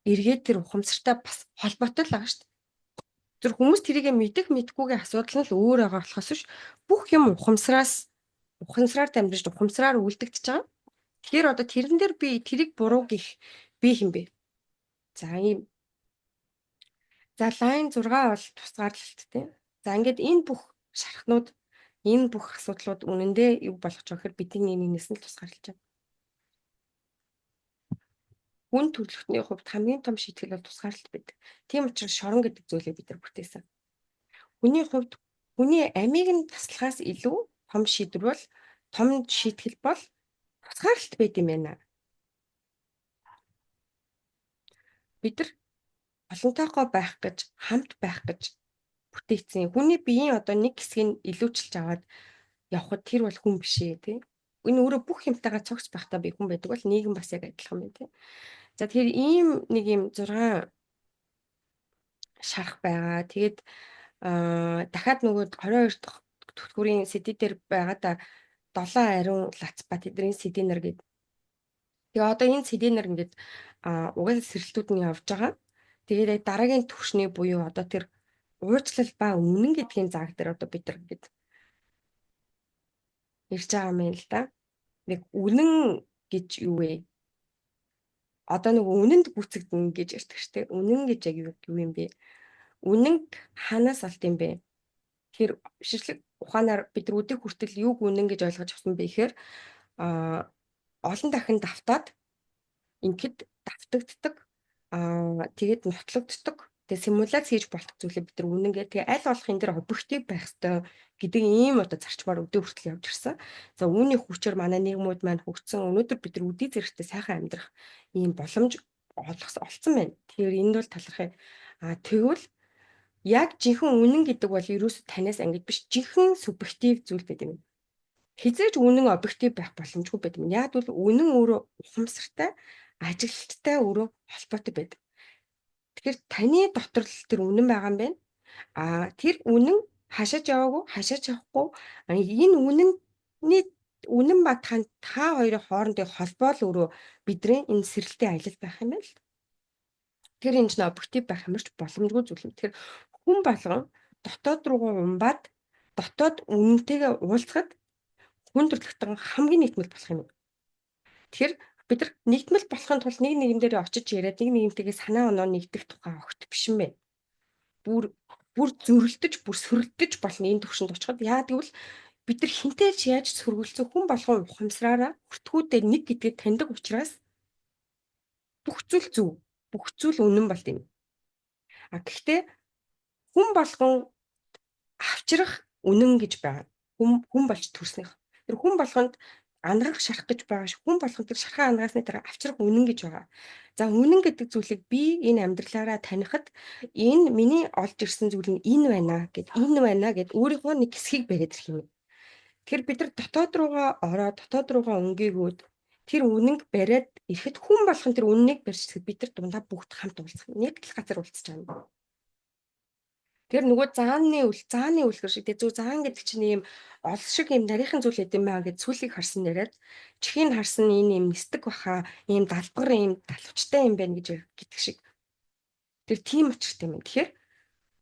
эргээд тэр ухамсартай бас холбоотой л байгаа шүү дээ. Тэр хүмүүс тэрийг мэдэх мэдхгүйгийн асуудал нь л өөр байгаа болохоос биш, бүх юм ухамсараас, ухамсараар дамжиж, ухамсараар үлдэгдэж байгаа. Тэгэхээр одоо тэрэн дээр би тэрийг буруу гих би хэм бэ? За, ийм. За, line 6 бол тусгаарлалт, тий. За, ингээд энэ бүх шархнууд, энэ бүх асуудлууд үнэндээ юу болгож байгаа гэхээр бидний нэгнээс нь л тусгаарлаж байна. Хүн төрөлхтний хувьд хамгийн том шийтгэл бол тусгаарлалт байдаг. Тийм учраас шорон гэдэг зүйлийг бид нар бүтээсэн. Хүний хувьд хүний амийг нь таслахаас илүү том шийдвэр бол, том шийтгэл бол тусгаарлалт байд юм байна. Бид нар олонтойгоо байх гэж, хамт байх гэж бүтээгдсэн. Хүний биеийн одоо нэг хэсгийг илүүчилж аваад явхад тэр бол хүн биш ээ, тий. Энэ өөрөө бүх юмтайгаа цогц байхдаа би хүн байдаг бол нийгэм бас яг адилхан байна, тий. За, тэгэхээр ийм нэг юм 6 шарх байгаа. Тэгээд дахиад нөгөө 22 дахь түлхүүрийн CD дээр байгаа да 7 ариун лац ба тэдний сэдэнэр гэдэг. Тэгээ одоо энэ сэдэнэр ингээд угаасаа сэрэлтүүд нь явж байгаа. Тэгээд яг дараагийн түвшний буюу одоо тэр уучлал ба үнэн гэдгийн зааг дээр одоо бид нар ингээд ирж байгаа юм л да. Нэг үнэн гэж юу вэ? Одоо нөгөө үнэнд гүйцэгдэн гэж ярьдаг штэ. Үнэн гэж яг юу юм бэ? Үнэн хаанаас олд юм бэ? Тэгэхээр шишлэг ухаанаар бид нар өдийг хүртэл юуг үнэн гэж ойлгож авсан бэ гэхээр олон дахин давтаад ингээд давтагддаг, тэгээд нотлогддог. Тэгээд симуляц хийж болтох зүйлээ бид нар үнэн гэдэг. Тэгээ аль болох энэ дэр объектив байх ёстой гэдэг ийм одоо зарчмаар өдөө хүртэл явж ирсэн. За, үүний хүчээр манай нийгмүүд маань хөгжсөн. Өнөөдөр бид нар үдий зэрэгтэй сайхан амьдрах ийм боломж олцсон байна. Тэгэхээр энд бол талархъя. Тэгвэл яг жинхэнэ үнэн гэдэг бол ерөөсө танаас ангид биш, жинхэнэ субъектив зүйл байдаг юм. Хизээж үнэн объектив байх боломжгүй байдаг юм. Яг бол үнэн өөрөө ухамсартай, ажиглалттай өөрөө холбоотой байдаг. Тэгэхээр таны дотор л тэр үнэн байгаа юм байна. Тэр үнэн хашааж яваагүй, хашааж явахгүй, энэ үнэнний үнэн ба та хоёрын хоорондын холбоо л өөрөө бидний энэ сэрэлтийн аялал байх юм байна л. Тэр энэ чинь объектив байх ямарч боломжгүй зүйл юм. Тэгэхээр хүн болгон дотоод руугаа умбаад дотоод үнэнтэйгээ уулзахад хүн төрөлхтөн хамгийн нийтмэл болох юм. Тэгэхээр бид нар нийтмэл болохын тулд нэг нэгэн дээр очиж яриад нэг нэгнтэйгээ санаа оноо нэгдэх тухай огт биш юм байна. Бүр бүр зөрөлдөж, бүр сөрөлдөж болно энэ төвшөнд очиход. Яа гэвэл бид нар хинтээ ч яаж сөргөлцөн хүн болгон ухамсараараа өртгүүдээ нэг гэдгийг таньдаг учраас бүх зүйл зөв, бүх зүйл үнэн болд юм. А гэхдээ хүн болгон авчрах үнэн гэж байгаа. Хүн хүн болж төрснөх. Тэр хүн болгонд Ангаах шарах гэж байгаа шиг хүн болгон тэр шархаа ангаасны дараа авчрах үнэн гэж байгаа. За, үнэн гэдэг зүйлийг би энэ амьдралаараа танихад энэ миний олж ирсэн зүйл нь энэ байна гэд, энэ байна гэд өөрийнхөө нэг хэсгийг бариад ирэх юм. Тэгэхээр бид нар дотоод руугаа ороод, дотоод руугаа өнгийгүүд тэр үнэнг бариад ирэхэд, хүн болгон тэр үннийг барьж ирэхэд бид нар дундаа бүгд хамт уулзах. Нэг л газар уулзч байгаа юм. Тэр нөгөө зааны үлгэр шиг, тэгээ зүг заан гэдэг чинь ийм ол шиг, ийм нарийнхан зүйл хэдэм байгаа гэд сүлийг харсан яриад, чихийг харсан, энэ ийм нисдэг баха, ийм далбар, ийм далавчтай юм байна гэж гэдэг шиг. Тэр тийм учиртай юм. Тэгэхээр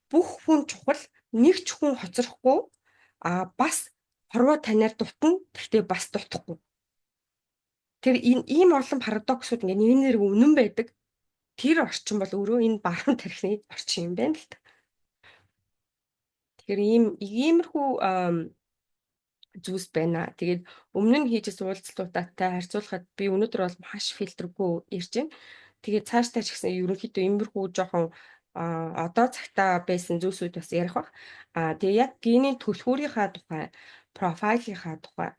бүх хүн чухал, нэг ч хүн хоцрохгүй, а бас хорвоо таниар дутна, гэхдээ бас дутахгүй. Тэр энэ ийм олон парадоксууд ингээ нэг нэр үнэн байдаг. Тэр орчин бол өөрөө энэ баруун тархины орчин юм байна л та. Тэгэхээр иймэрхүү зүйлс байна. Тэгээд өмнө нь хийжсэн уулзалтуудаатай харьцуулахад би өнөөдөр бол маш фильтргүй ярьж байна. Тэгээд цаашдаа ч гэсэн ерөнхийдөө иймэрхүү жоохон одоо цагтаа байсан зүйлсүүд бас ярих бах. А тэгээ яг генийн түлхүүрийнхаа тухай, профайлынхаа тухай,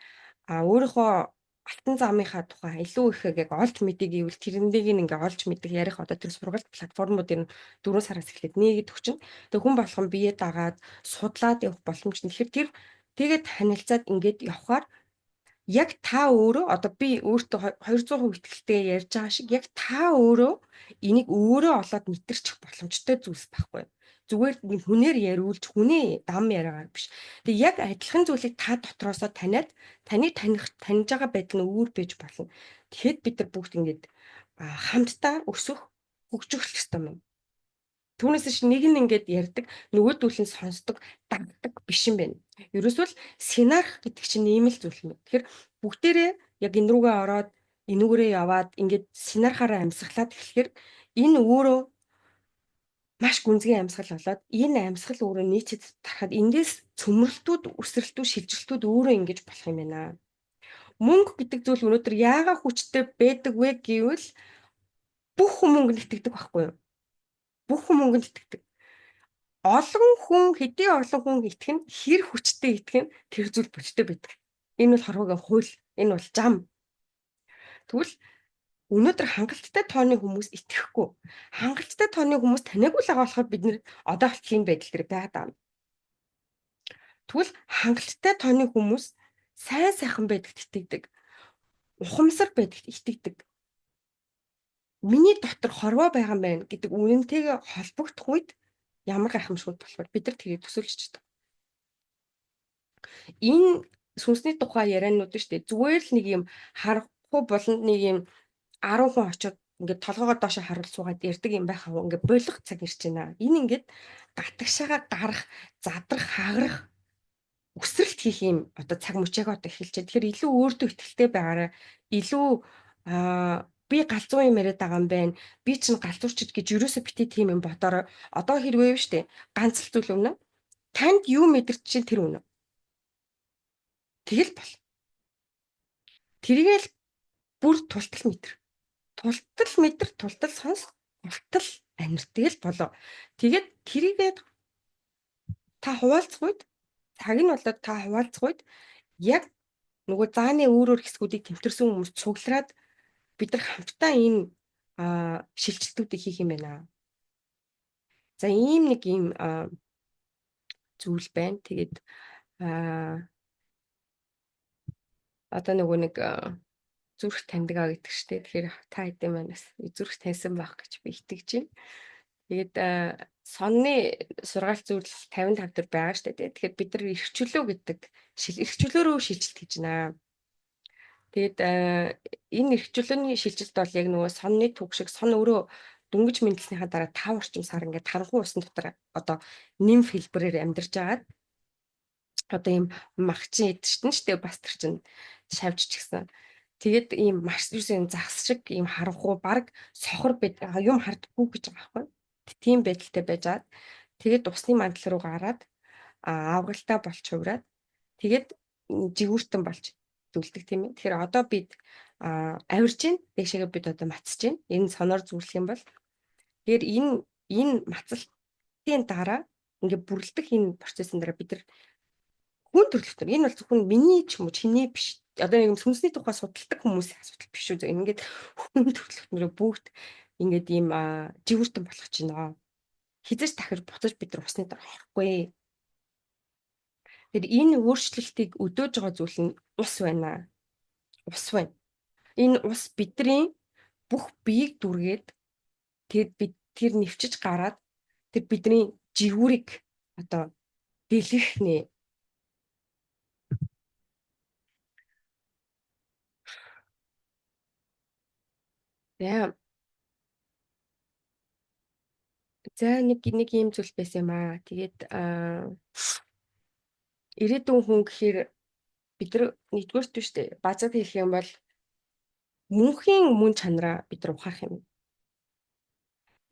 өөрийнхөө алтан замынхаа тухай илүү их яг олж мэдээ гэвэл тэрнийг ингээ олж мэдэх, ярих одоо тэр сургалт платформуудын 4 сараас эхлээд нээгээд өгчин. Тэгээ хүн болгон бие дагаад судлаад явах боломж нь. Тэгэхээр тэр тэгээд танилцаад ингээд явхаар яг та өөрөө, одоо би өөртөө 200% итгэлтэй ярьж байгаа шиг, яг та өөрөө энийг өөрөө олоод мэдэрчих боломжтой зүйлс байхгүй. Зүгээр хүнээр яриулж, хүнээ дам яриагаар биш. Тэгээ яг адилхан зүйлийг та дотроосоо таниад, таны таних, таньж байгаа байдал нь өөр байж болно. Тэгэхэд бид нар бүгд ингээд хамтдаа өсөх, хөгжих ёстой юм. Түүнээс биш нэг нь ингээд ярьдаг, нөгөөдүүл нь сонсдог, дагдаг биш юм байна. Ерөөсөө л синарх гэдэг чинь ийм л зүйл юм. Тэгэхээр бүгдээрээ яг энэ рүүгээ ороод, энүүгээрээ яваад, ингээд синархаараа амьсгалаад эхлэхээр энэ өөрөө маш гүнзгий амьсгал болоод, энэ амьсгал өөрөө нийтэд тарахад эндээс цөмөрлөлтүүд, үсрэлтүүд, шилжилтүүд өөрөө ингэж болох юм байна. Мөнгө гэдэг зүйл өнөөдөр яагаад хүчтэй байдаг вэ гэвэл бүх хүн мөнгөнд итгэдэг байхгүй юу? Бүх хүн мөнгөнд итгэдэг. Олон хүн, хэдий олон хүн итгэн, хэр хүчтэй итгэн, тэр зүйл бодтой байдаг. Энэ бол хорвоогийн хууль, энэ бол зам. Тэгвэл өнөөдөр хангалттай тооны хүмүүс итгэхгүй. Хангалттай тооны хүмүүс таниагүй л байгаа болохоор бид нэр одоо хүртэл ийм байдал дээр байгаад байгаа. Тэгвэл хангалттай тооны хүмүүс сайн сайхан байдагт итгэдэг. Ухамсар байдагт итгэдэг. Миний дотор хорвоо байгаа юм байна гэдэг үнэнтэйгээ холбогдох үед ямар гайхамшгууд болохоор бид нар тэрийг төсөөлж чаддаг. Энэ сүнсний тухай ярианууд нь шүү дээ. Зүгээр л нэг юм харахгүй болонд нэг юм 10 хүн очиод ингээд толгоогоо доошо харуул суугаад ярьдаг юм байх аа, ингээд болох цаг ирж байна. Энэ ингээд гатагшаага гарах, задрах, хагарах, өсрэлт хийх юм одоо цаг мөчөөгөө одоо эхэлж байна. Тэгэхээр илүү өөртөө итгэлтэй байгаарай. Илүү би галзуу юм яриад байгаа юм байна. Би чинь галзуурчд гэж ерөөсө бити тийм юм бодороо. Одоо хэрвээ юу штэ, ганц л зүйл өмнө. Танд юу мэдэрч чинь тэр үнэ. Тэгэл бол. Тэргээл бүр тултал мэдэр. Тултал мэдэр, тултал сонс, тултал амир, тэгэл болоо. Тэгээд тэрийгээ та хуваалцах үед, цаг нь болоод та хуваалцах үед яг нөгөө зааны өөр өөр хэсгүүдийг тэмтэрсэн хүмүүс цуглараад бид нар хамтдаа энэ шилжилтүүдийг хийх юм байна. За, ийм нэг ийм зүйл байна. Тэгээд одоо нөгөө нэг зүрх таньдаг а гэдэг штэ. Тэгэхээр та хэдийн маань бас зүрх таньсан байх гэж би итгэж байна. Тэгээд сонны сургаалт зүйл 55 төр байгаа штэ. Тэгэхээр бид нар эрх чөлөө гэдэг эрх чөлөөрөө шилжилт хийж байна. Тэгээд энэ эрх чөлөөний шилжилт бол яг нөгөө сонны түүх шиг, сон өөрөө дөнгөж мэндэлснийхаа дараа 5 орчим сар ингээд харанхуй усан дотор одоо нимф хэлбэрээр амьдарч агаад, одоо ийм магчин идчихтэн штэ, бас тэр чинь шавж ч гэсэн. Тэгээд ийм маш юусэн загас шиг ийм харанхуй, баг сохор байд, юм хардггүй гэж байгаа байхгүй. Тийм байдалтай байжгаад, тэгээд усны мандал руу гараад авгалтай болж хувраад, тэгээд жигүүртэн болж дүлдэг, тийм ээ. Тэгэхээр одоо бид авирж гин, дээшээгээ бид одоо мацж гин. Энэ соноор зүрлэх юм бол тэгэхээр энэ мацалтын дараа, ингээ бүрлдэх энэ процессын дараа бид нар хүн төрөлхтөн. Энэ бол зөвхөн миний ч юм уу чиний биш. Одоо нэг юм сүнсний тухай судалдаг хүмүүсийн асуудал биш үү? Ингээд хүн төрөлхтнөрөө бүгд ингээд ийм жигүүртэн болох чинь аа. Хизэж дахир буцаж бид нар усны дор орохгүй. Тэгэхээр энэ өөрчлөлтийг өдөөж байгаа зүйл нь ус байна. Ус байна. Энэ ус бидний бүх биеийг дүргээд тэгэд бид тэр нэвчиж гараад тэр бидний жигүүрийг одоо дэлгэх нэ. За. За нэг ийм зүйл байсан юм аа. Тэгээд ирээдүйн хүн гэхээр бид нар нэгдүгээрт биш үү? Базад хэлэх юм бол мөнхийн мөн чанараа бид нар ухаарах юм.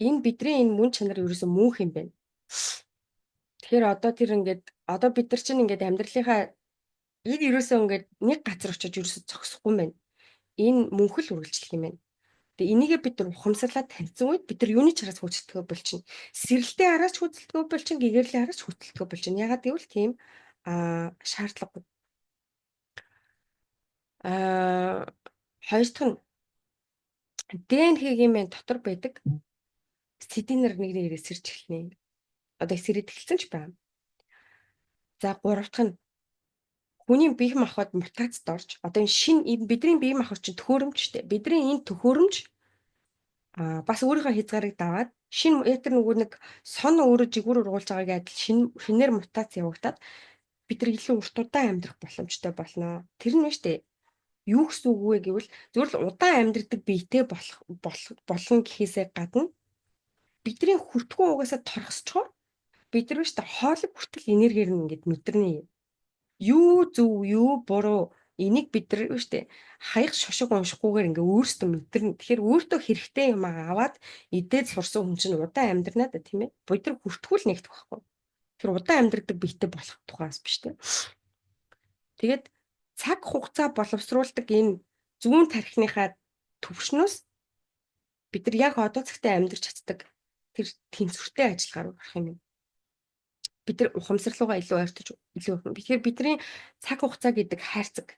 Энэ бидний энэ мөн чанар ерөөсөө мөнх юм байна. Тэгэхээр одоо тэр ингээд одоо бид нар чинь ингээд амьдралынхаа энэ ерөөсөө ингээд нэг газар очиж ерөөсөө зогсохгүй юм байна. Энэ мөнх л үргэлжлэх юм байна. Тэгээ энийгээ бид нар ухамсарлаад таньсан үед бид нар юуны ч араас хөөцөлдөхөө болчихно. Сэрэлтийн араас ч хөөцөлдөхөө болчихно, гэгэрлийн араас ч хөөцөлдөхөө болчихно. Ягаад гэвэл тийм шаардлагагүй. Хоёр дахь нь ДНХ-ийн маань дотор байдаг сэдинэр нэг нэгээрээ сэрж эхэлнэ. Одоо сэрээд эхэлсэн ч байна. За гурав дахь нь хүний бие махбод мутацид орж одоо энэ шинэ бидний бие махбод чинь төхөөрөмж шүү дээ. Бидний энэ төхөөрөмж бас өөрийнхөө хязгаарыг даваад шинэ яг тэр нөгөө нэг сон өөрөө жигүүр ургуулж байгаагийн адил шинээр мутац явагдаад бид нар илүү урт удаан амьдрах боломжтой болно. Тэр нь шүү дээ. Юу гэсэн үг вэ гэвэл зөвхөн л удаан амьдрдаг биетэй болох болно гэхээсээ гадна бидний хүртгүү угаасаа торгосчхоор бид нар шүү дээ хоолыг хүртэл энергиэр нь ингээд мэдэрнэ. Юу зөв, юу буруу энийг бид нар шүү дээ хаях шошго уншихгүйгээр ингээ өөрсдөө мэдэрнэ. Тэгэхээр өөртөө хэрэгтэй юм аваад идээд сурсан хүн чинь удаан амьдрнаа да тийм ээ. Бид нар хүртгүү л нэгдэх байхгүй. Тэр удаан амьдрдаг биетэй болох тухаас биш тийм. Тэгээд цаг хугацаа боловсруулдаг энэ зүүн тархиныхаа төвшнөөс бид нар яг одоо цагтаа амьдрч чаддаг тэр тэнцвэртэй ажиллагаа руу орох юм. Бид нар ухамсарлуугаа илүү ойртож илүү. Тэгэхээр бидний цаг хугацаа гэдэг хайрцаг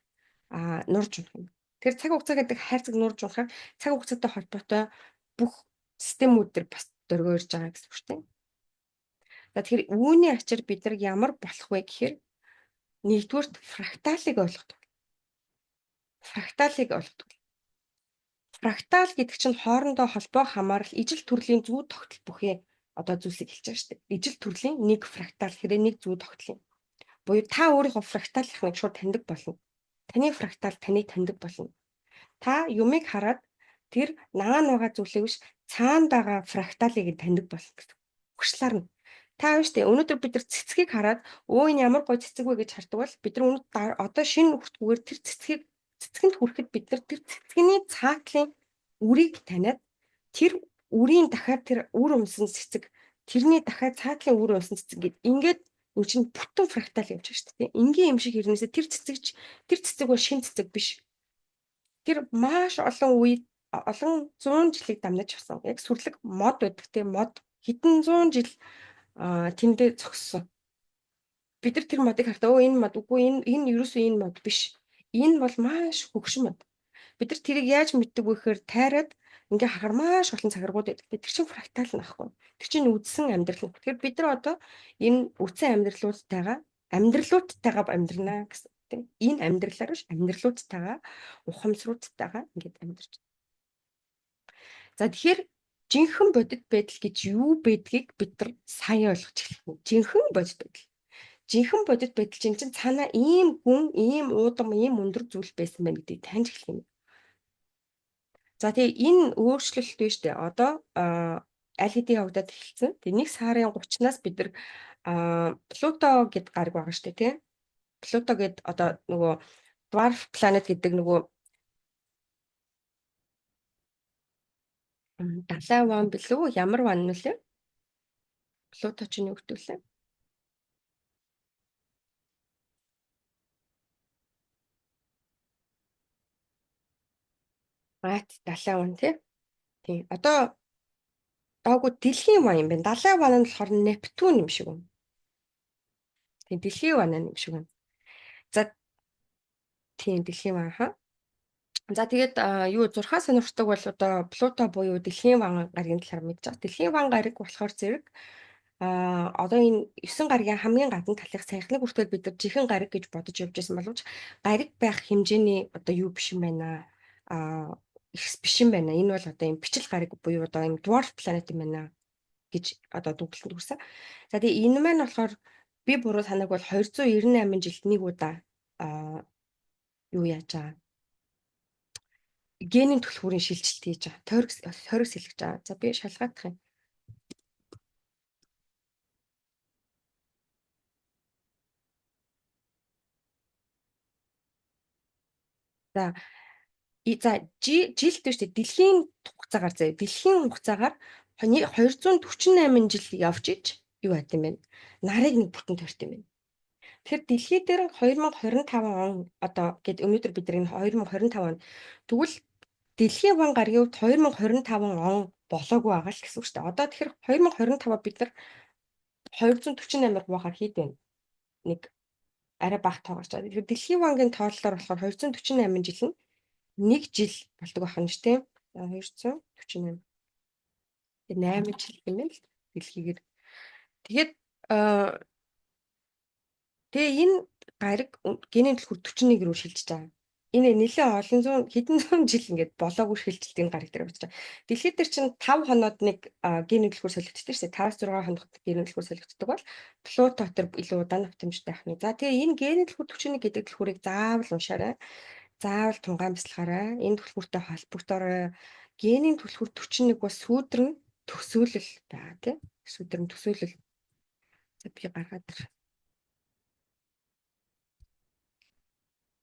нурж унах юм. Тэгэхээр цаг хугацаа гэдэг хайрцаг нурж унахаар цаг хугацаатай холбоотой бүх системүүд төр бас дөргөөрж байгаа гэсэн үг шүү дээ. За тэгэхээр үүний ачаар бид нар ямар болох вэ гэхээр нэгдүгüрт фракталыг ойлгодог. Фракталыг ойлгодог. Фрактал гэдэг чинь хоорондоо холбоо хамаарал ижил төрлийн зүү тогтол бүхий одоо зүйлсийг хэлж байгаа шүү дээ. Ижил төрлийн нэг фрактал хэрэг нэг зүү тогтол юм. Буюу та өөрийнхөө фракталынхныг шууд таньдаг болно. Таны фрактал таныг таньдаг болно. Та юмыг хараад тэр наан байгаа зүйлийг биш цаана байгаа фракталыг таньдаг болно гэсэн. Хүчлаар нь. Та шүү дээ. Өнөөдөр бид нар цэцгийг хараад өө энэ ямар гоё цэцэг вэ гэж хардаг бол бид нар өнөөдөр одоо шинэ хүртгүүгээр тэр цэцгийг цэцгэнд хүрэхэд бид нар тэр цэцгэний цаатлын үрийг таниад тэр үрийн дахиад тэр үр өмсөн цэцэг тэрний дахиад цаатлын үр өмсөн цэцэг гэд ингээд энэ чинь бүтэн фрактал явж байгаа шүү дээ. Энгийн юм шиг хэрнээсээ тэр цэцэгч тэр цэцэг бол шин цэцэг биш. Тэр маш олон үе олон зуун жилийг дамнаж явсан. Яг сүрлэг мод байдаг тийм мод хэдэн зуун жил тэндээ зогссон. Бид нар тэр модыг харахад өө энэ мод үгүй энэ ерөөсөө энэ мод биш. Энэ бол маш хөгшин мод. Бид нар тэрийг яаж мэддэг вэ гэхээр тайраад ингээ харахаар маш олон цагиргууд байдаг. Тэр чинь фрактал нь ахгүй. Тэр чинь үдсэн амьдрал. Тэгэхээр бид нар одоо энэ үдсэн амьдралуудтайгаа амьдрнаа гэсэн тийм. Энэ амьдралаар биш амьдралуудтайгаа ухамсруудтайгаа ингээд амьдарч. За тэгэхээр жинхэнэ бодит байдал гэж юу байдгийг бид нар сайн ойлгож эхлэх нь. Жинхэнэ бодит байдал. Жинхэнэ бодит байдал чинь цаанаа ийм гүн, ийм уудам, ийм өндөр зүйл байсан байна гэдгийг таньж эхлэх юм. За тэгээ энэ өөрчлөлт биш үү? Одоо аль хэдийн явагдаад эхэлсэн. Тэгээ 1 сарын 30-наас бид нар Плуто гэд гараг байгаа шүү дээ, тийм. Плуто гэд одоо нөгөө dwarf planet гэдэг нөгөө далай ван билүү? Ямар ван нүлээ? Плуто ч юу гэдэг лээ? Мат далай ван тий. Тийм. Одоо аагүй дэлхийн ван юм байна. Далай ван нь болохоор Нептун юм шиг байна. Тийм, дэлхийн ван юм шиг байна. За Тийм, дэлхийн ван хаа. За, тэгээд юу зурхаа сонирхдаг бол одоо Плуто буюу дэлхийн ван гаригийн талаар мэдж байгаа. Дэлхийн ван гариг болохоор зэрэг одоо энэ 9 гаригийн хамгийн гадна талынх саяхныг хүртэл бид нар жинхэнэ гариг гэж бодож явж байсан боловч гариг байх хэмжээний одоо юу биш юм байна. Их биш юм байна. Энэ бол одоо юм бичил гариг буюу одоо юм dwarf planet юм байна гэж одоо дүгнэлтэнд хүрсэн. За, тэгээ энэ маань болохоор би буруу санааг бол 298 жилд нэг удаа юу яаж байгаа, генийн түлхүүрийн шилжилт хийж байгаа. Тойрог тойрог сэлгэж байгаа. За, би шалгаадах юм. За, за, жилд биш үү, дэлхийн хугацаагаар заяа. Дэлхийн хугацаагаар 248 жил явж иж юу байд юм бэ? Нарыг нэг бүтэн тойрт юм байна. Тэгэхээр дэлхий дээр 2025 он одоо гэд өнөөдөр бид нар энэ 2025 он, тэгвэл дэлхийн ван гаригийн хувьд 2025 он болоогүй байгаа л гэсэн үг шүү дээ. Одоо тэгэхээр 2025-а бид нар 248-аар хуваахаар хэд вэ? Нэг арай бага тоо гарч байгаа. Тэгэхээр дэлхийн вангийн тооллоор болохоор 248 жил нь нэг жил болдог байх нь шүү дээ. За, 248. Тэгээ 8 жил юм байна л дэлхийгээр. Тэгээд тэгээ энэ гариг генийн түлхүүр 41 рүү шилжиж байгаа. Энэ нэлээд олон зуун, хэдэн зуун жил ингээд болоогүй шилжилт энэ гариг дээр явж байгаа. Дэлхийд дээр чинь 5 хоноод нэг генийн түлхүүр солигддог шүү дээ. 5-6 хоногт генийн түлхүүр солигддог бол Плуто төр илүү удаан автомжтай байх нь. За, тэгээ энэ генийн түлхүүр 41 гэдэг түлхүүрийг заавал уншаарай. Заавал тунгаан бясалгаарай. Энэ түлхүүртэй холбогдоорой. Генийн түлхүүр 41 бол сүүдрэн төсөөлөл байгаа, тийм. Сүүдрэн төсөөлөл. За, би гаргаад ир.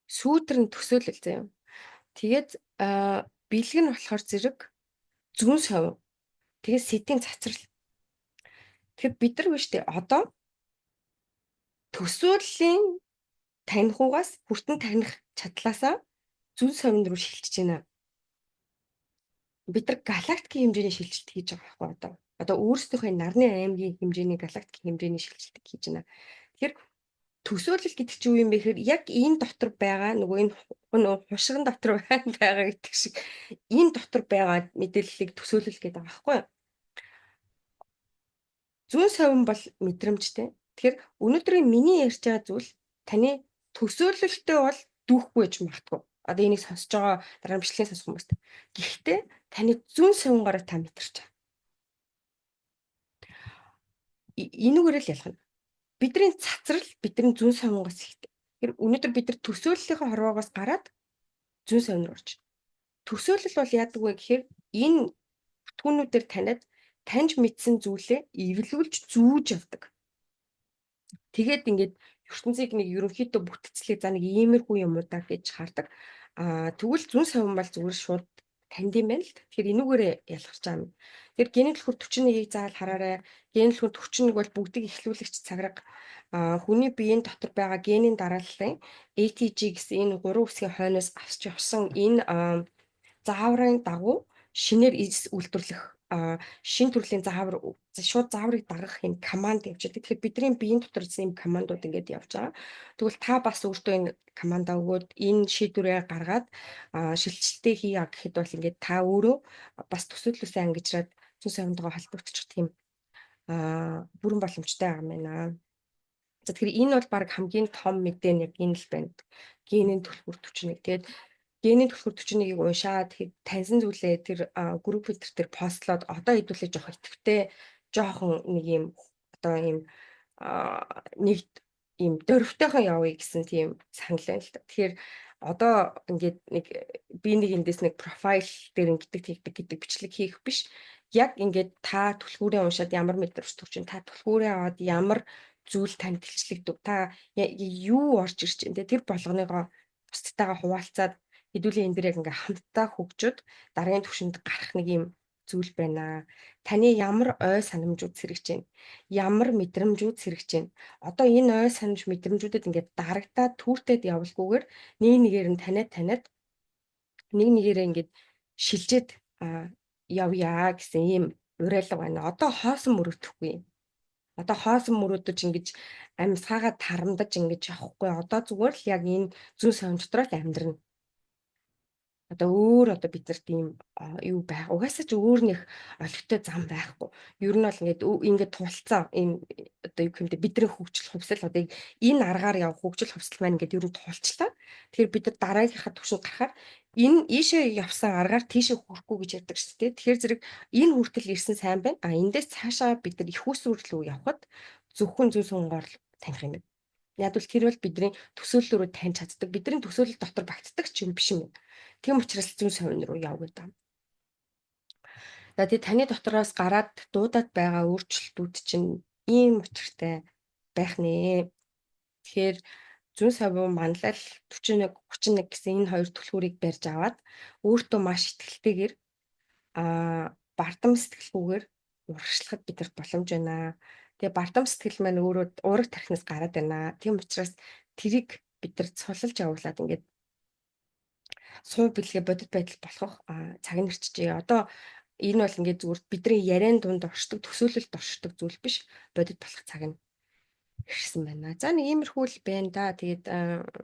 Сүүдрэн төсөөлөл заяа. Тэгээд бэлэг нь болохоор зэрэг зүүн совин. Тэгээд сэдийн цацрал. Тэгэхээр бид нар биш үү, одоо төсөөллийн танихугаас хүртэн таних чадлаасаа зүүн совин руу шилжиж байна. Бид нар галактикийн хэмжээний шилжилт хийж байгаа байхгүй одоо. Одоо өөрсдийнхөө нарны аймгийн хэмжээний галактикийн хэмжээний шилжилтийг хийж байна. Тэгэхээр төсөөлөл гэдэг чинь юу юм бэ гэхээр яг энэ дотор байгаа нөгөө энэ хушиган дотор байгаа гэдэг шиг энэ дотор байгаа мэдээллийг төсөөлөл гэдэг байгаа байхгүй юу? Зүүн совин бол мэдрэмжтэй. Тэгэхээр өнөөдрийн миний ярьж байгаа зүйл таны төсөөлөлтөө бол дүүхгүй гэж магадгүй. Одоо энийг сонсож байгаа дараа нь бичлэгийг сонсох хүмүүст. Гэхдээ таны зүүн совингоороо та мэдэрч байгаа. Энүүгээр л ялгана. Бидний цацрал бидний зүүн совингоос ихтэй. Тэгэхээр өнөөдөр бид нар төсөөллийнхөө хорвоогоос гараад зүүн совин руу орж. Төсөөлөл бол яадаг вэ гэхээр энэ бүтээгүүнүүдээр таниад таньж мэдсэн зүйлээ эвлүүлж зүүж явдаг. Тэгээд ингээд ертөнцийг нэг ерөнхийдөө бүтцлээ, за, нэг иймэрхүү юмудаа гэж хардаг. Тэгвэл зүүн совин бол зүгээр шууд танд юм байна л. Тэгэхээр энүүгээрээ ялгарч байгаа юм. Тэгэхээр генийн түлхүүр 41-ийг заавал хараарай. Генийн түлхүүр 41 бол бүгдийг эхлүүлэгч цаграг. Хүний биеийн дотор байгаа генийн дарааллын ATG гэсэн энэ гурван үсгийн хойноос авч явсан энэ зааврын дагуу шинээр үйлдвэрлэх шин төрлийн заавар, шууд зааврыг дагах юм команд явж байдаг. Тэгэхээр бидний биеийн дотор ийм командууд ингээд явж байгаа. Тэгвэл та бас өөртөө энэ командаа өгөөд энэ шийдвэрээ гаргаад шилжилтээ хийе гэхэд бол ингээд та өөрөө бас төсөөллөөсөө ангижраад зүүн совинтойгоо холбогдчих тийм бүрэн боломжтой байгаа юм байна. За, тэгэхээр энэ бол баг хамгийн том мэдээ нь яг энэ л байна. Генийн түлхүүр 41. Тэгээд генийн түлхүүр 41-ийг уншаад таньсан зүйлээ тэр групп фильтр дээр постлоод одоо хэдүүлээ жоох идэвхтэй, жоохон нэг юм одоо ийм нэг ийм дөрвтойхон явъя гэсэн тийм санал байна л та. Тэгэхээр одоо ингээд нэг би нэг эндээс нэг профайл дээр ингэдэг тэгдэг гэдэг бичлэг хийх биш. Яг ингээд та түлхүүрээ уншаад ямар мэдрэмж төрж чинь, та түлхүүрээ аваад ямар зүйл танд илчлэгдэв. Та юу орж ирж байна те, тэр болгоныгоо бусдтайгаа хуваалцаад хэдүүлээ энэ дэр яг ингээ хамтдаа хөгжөөд дараагийн түвшинд гарах нэг юм зүйл байна. Таны ямар ой санамжууд сэргэж байна? Ямар мэдрэмжүүд сэргэж байна? Одоо энэ ой санамж мэдрэмжүүдэд ингээд дарагдаад түүртэд явалгүйгээр нэг нэгээр нь таниад таниад нэг нэгээрээ ингээд шилжээд явъя гэсэн ийм уриалга байна. Одоо хоосон мөрөгдөхгүй. Одоо хоосон мөрөөдөж ингэж амьсгаагаа тарамдаж ингэж явахгүй. Одоо зүгээр л яг энэ зүйн совин дотор л амьдрна. Одоо өөр одоо бид нарт ийм юу байх. Угаасаа ч өөр нэг олигтой зам байхгүй. Ер нь бол ингээд ингээд тулцсан ийм одоо юу гэмдэ бидний хөгжил хувьсал одоо энэ аргаар явах хөгжил хувьсал маань ингээд ер нь тулчлаа. Тэгэхээр бид нар дараагийнхаа түвшинд гарахаар энэ ийшээ явсан аргаар тийшээ хүрэхгүй гэж ярьдаг шүү дээ. Тэгэхээр зэрэг энэ хүртэл ирсэн сайн байна. А эндээс цаашаа бид нар их усүр рүү явхад зөвхөн зүйн сунгоор л таних юм байна. Яг бол тэр бол бидний төсөөлөл рүү таньж чаддаг. Бидний төсөөлөл дотор багтдаг ч юм биш юм. Тийм учраас зүйн совин руу яв гэдэг. За, тэгээ таны дотроос гараад дуудаад байгаа өөрчлөлтүүд чинь ийм учиртай байх нэ. Тэгэхээр зүйн совин, манлал 41 31 гэсэн энэ хоёр түлхүүрийг барьж аваад өөртөө маш итгэлтэйгээр бардам сэтгэлгүйгээр урагшлахад биднэрт боломж байна. Тэгээ бардам сэтгэл маань өөрөө уураг тархинаас гараад байна. Тийм учраас тэрийг бид нар цулалж явуулаад ингээд суу бэлгээ бодит байдал болох цаг нь ирчихжээ. Одоо энэ бол ингээд зүгээр бидний яриан дунд оршдог, төсөөлөлд оршдог зүйл биш. Бодит болох цаг нь ирсэн байна. За, нэг иймэрхүү л байна да. Тэгээд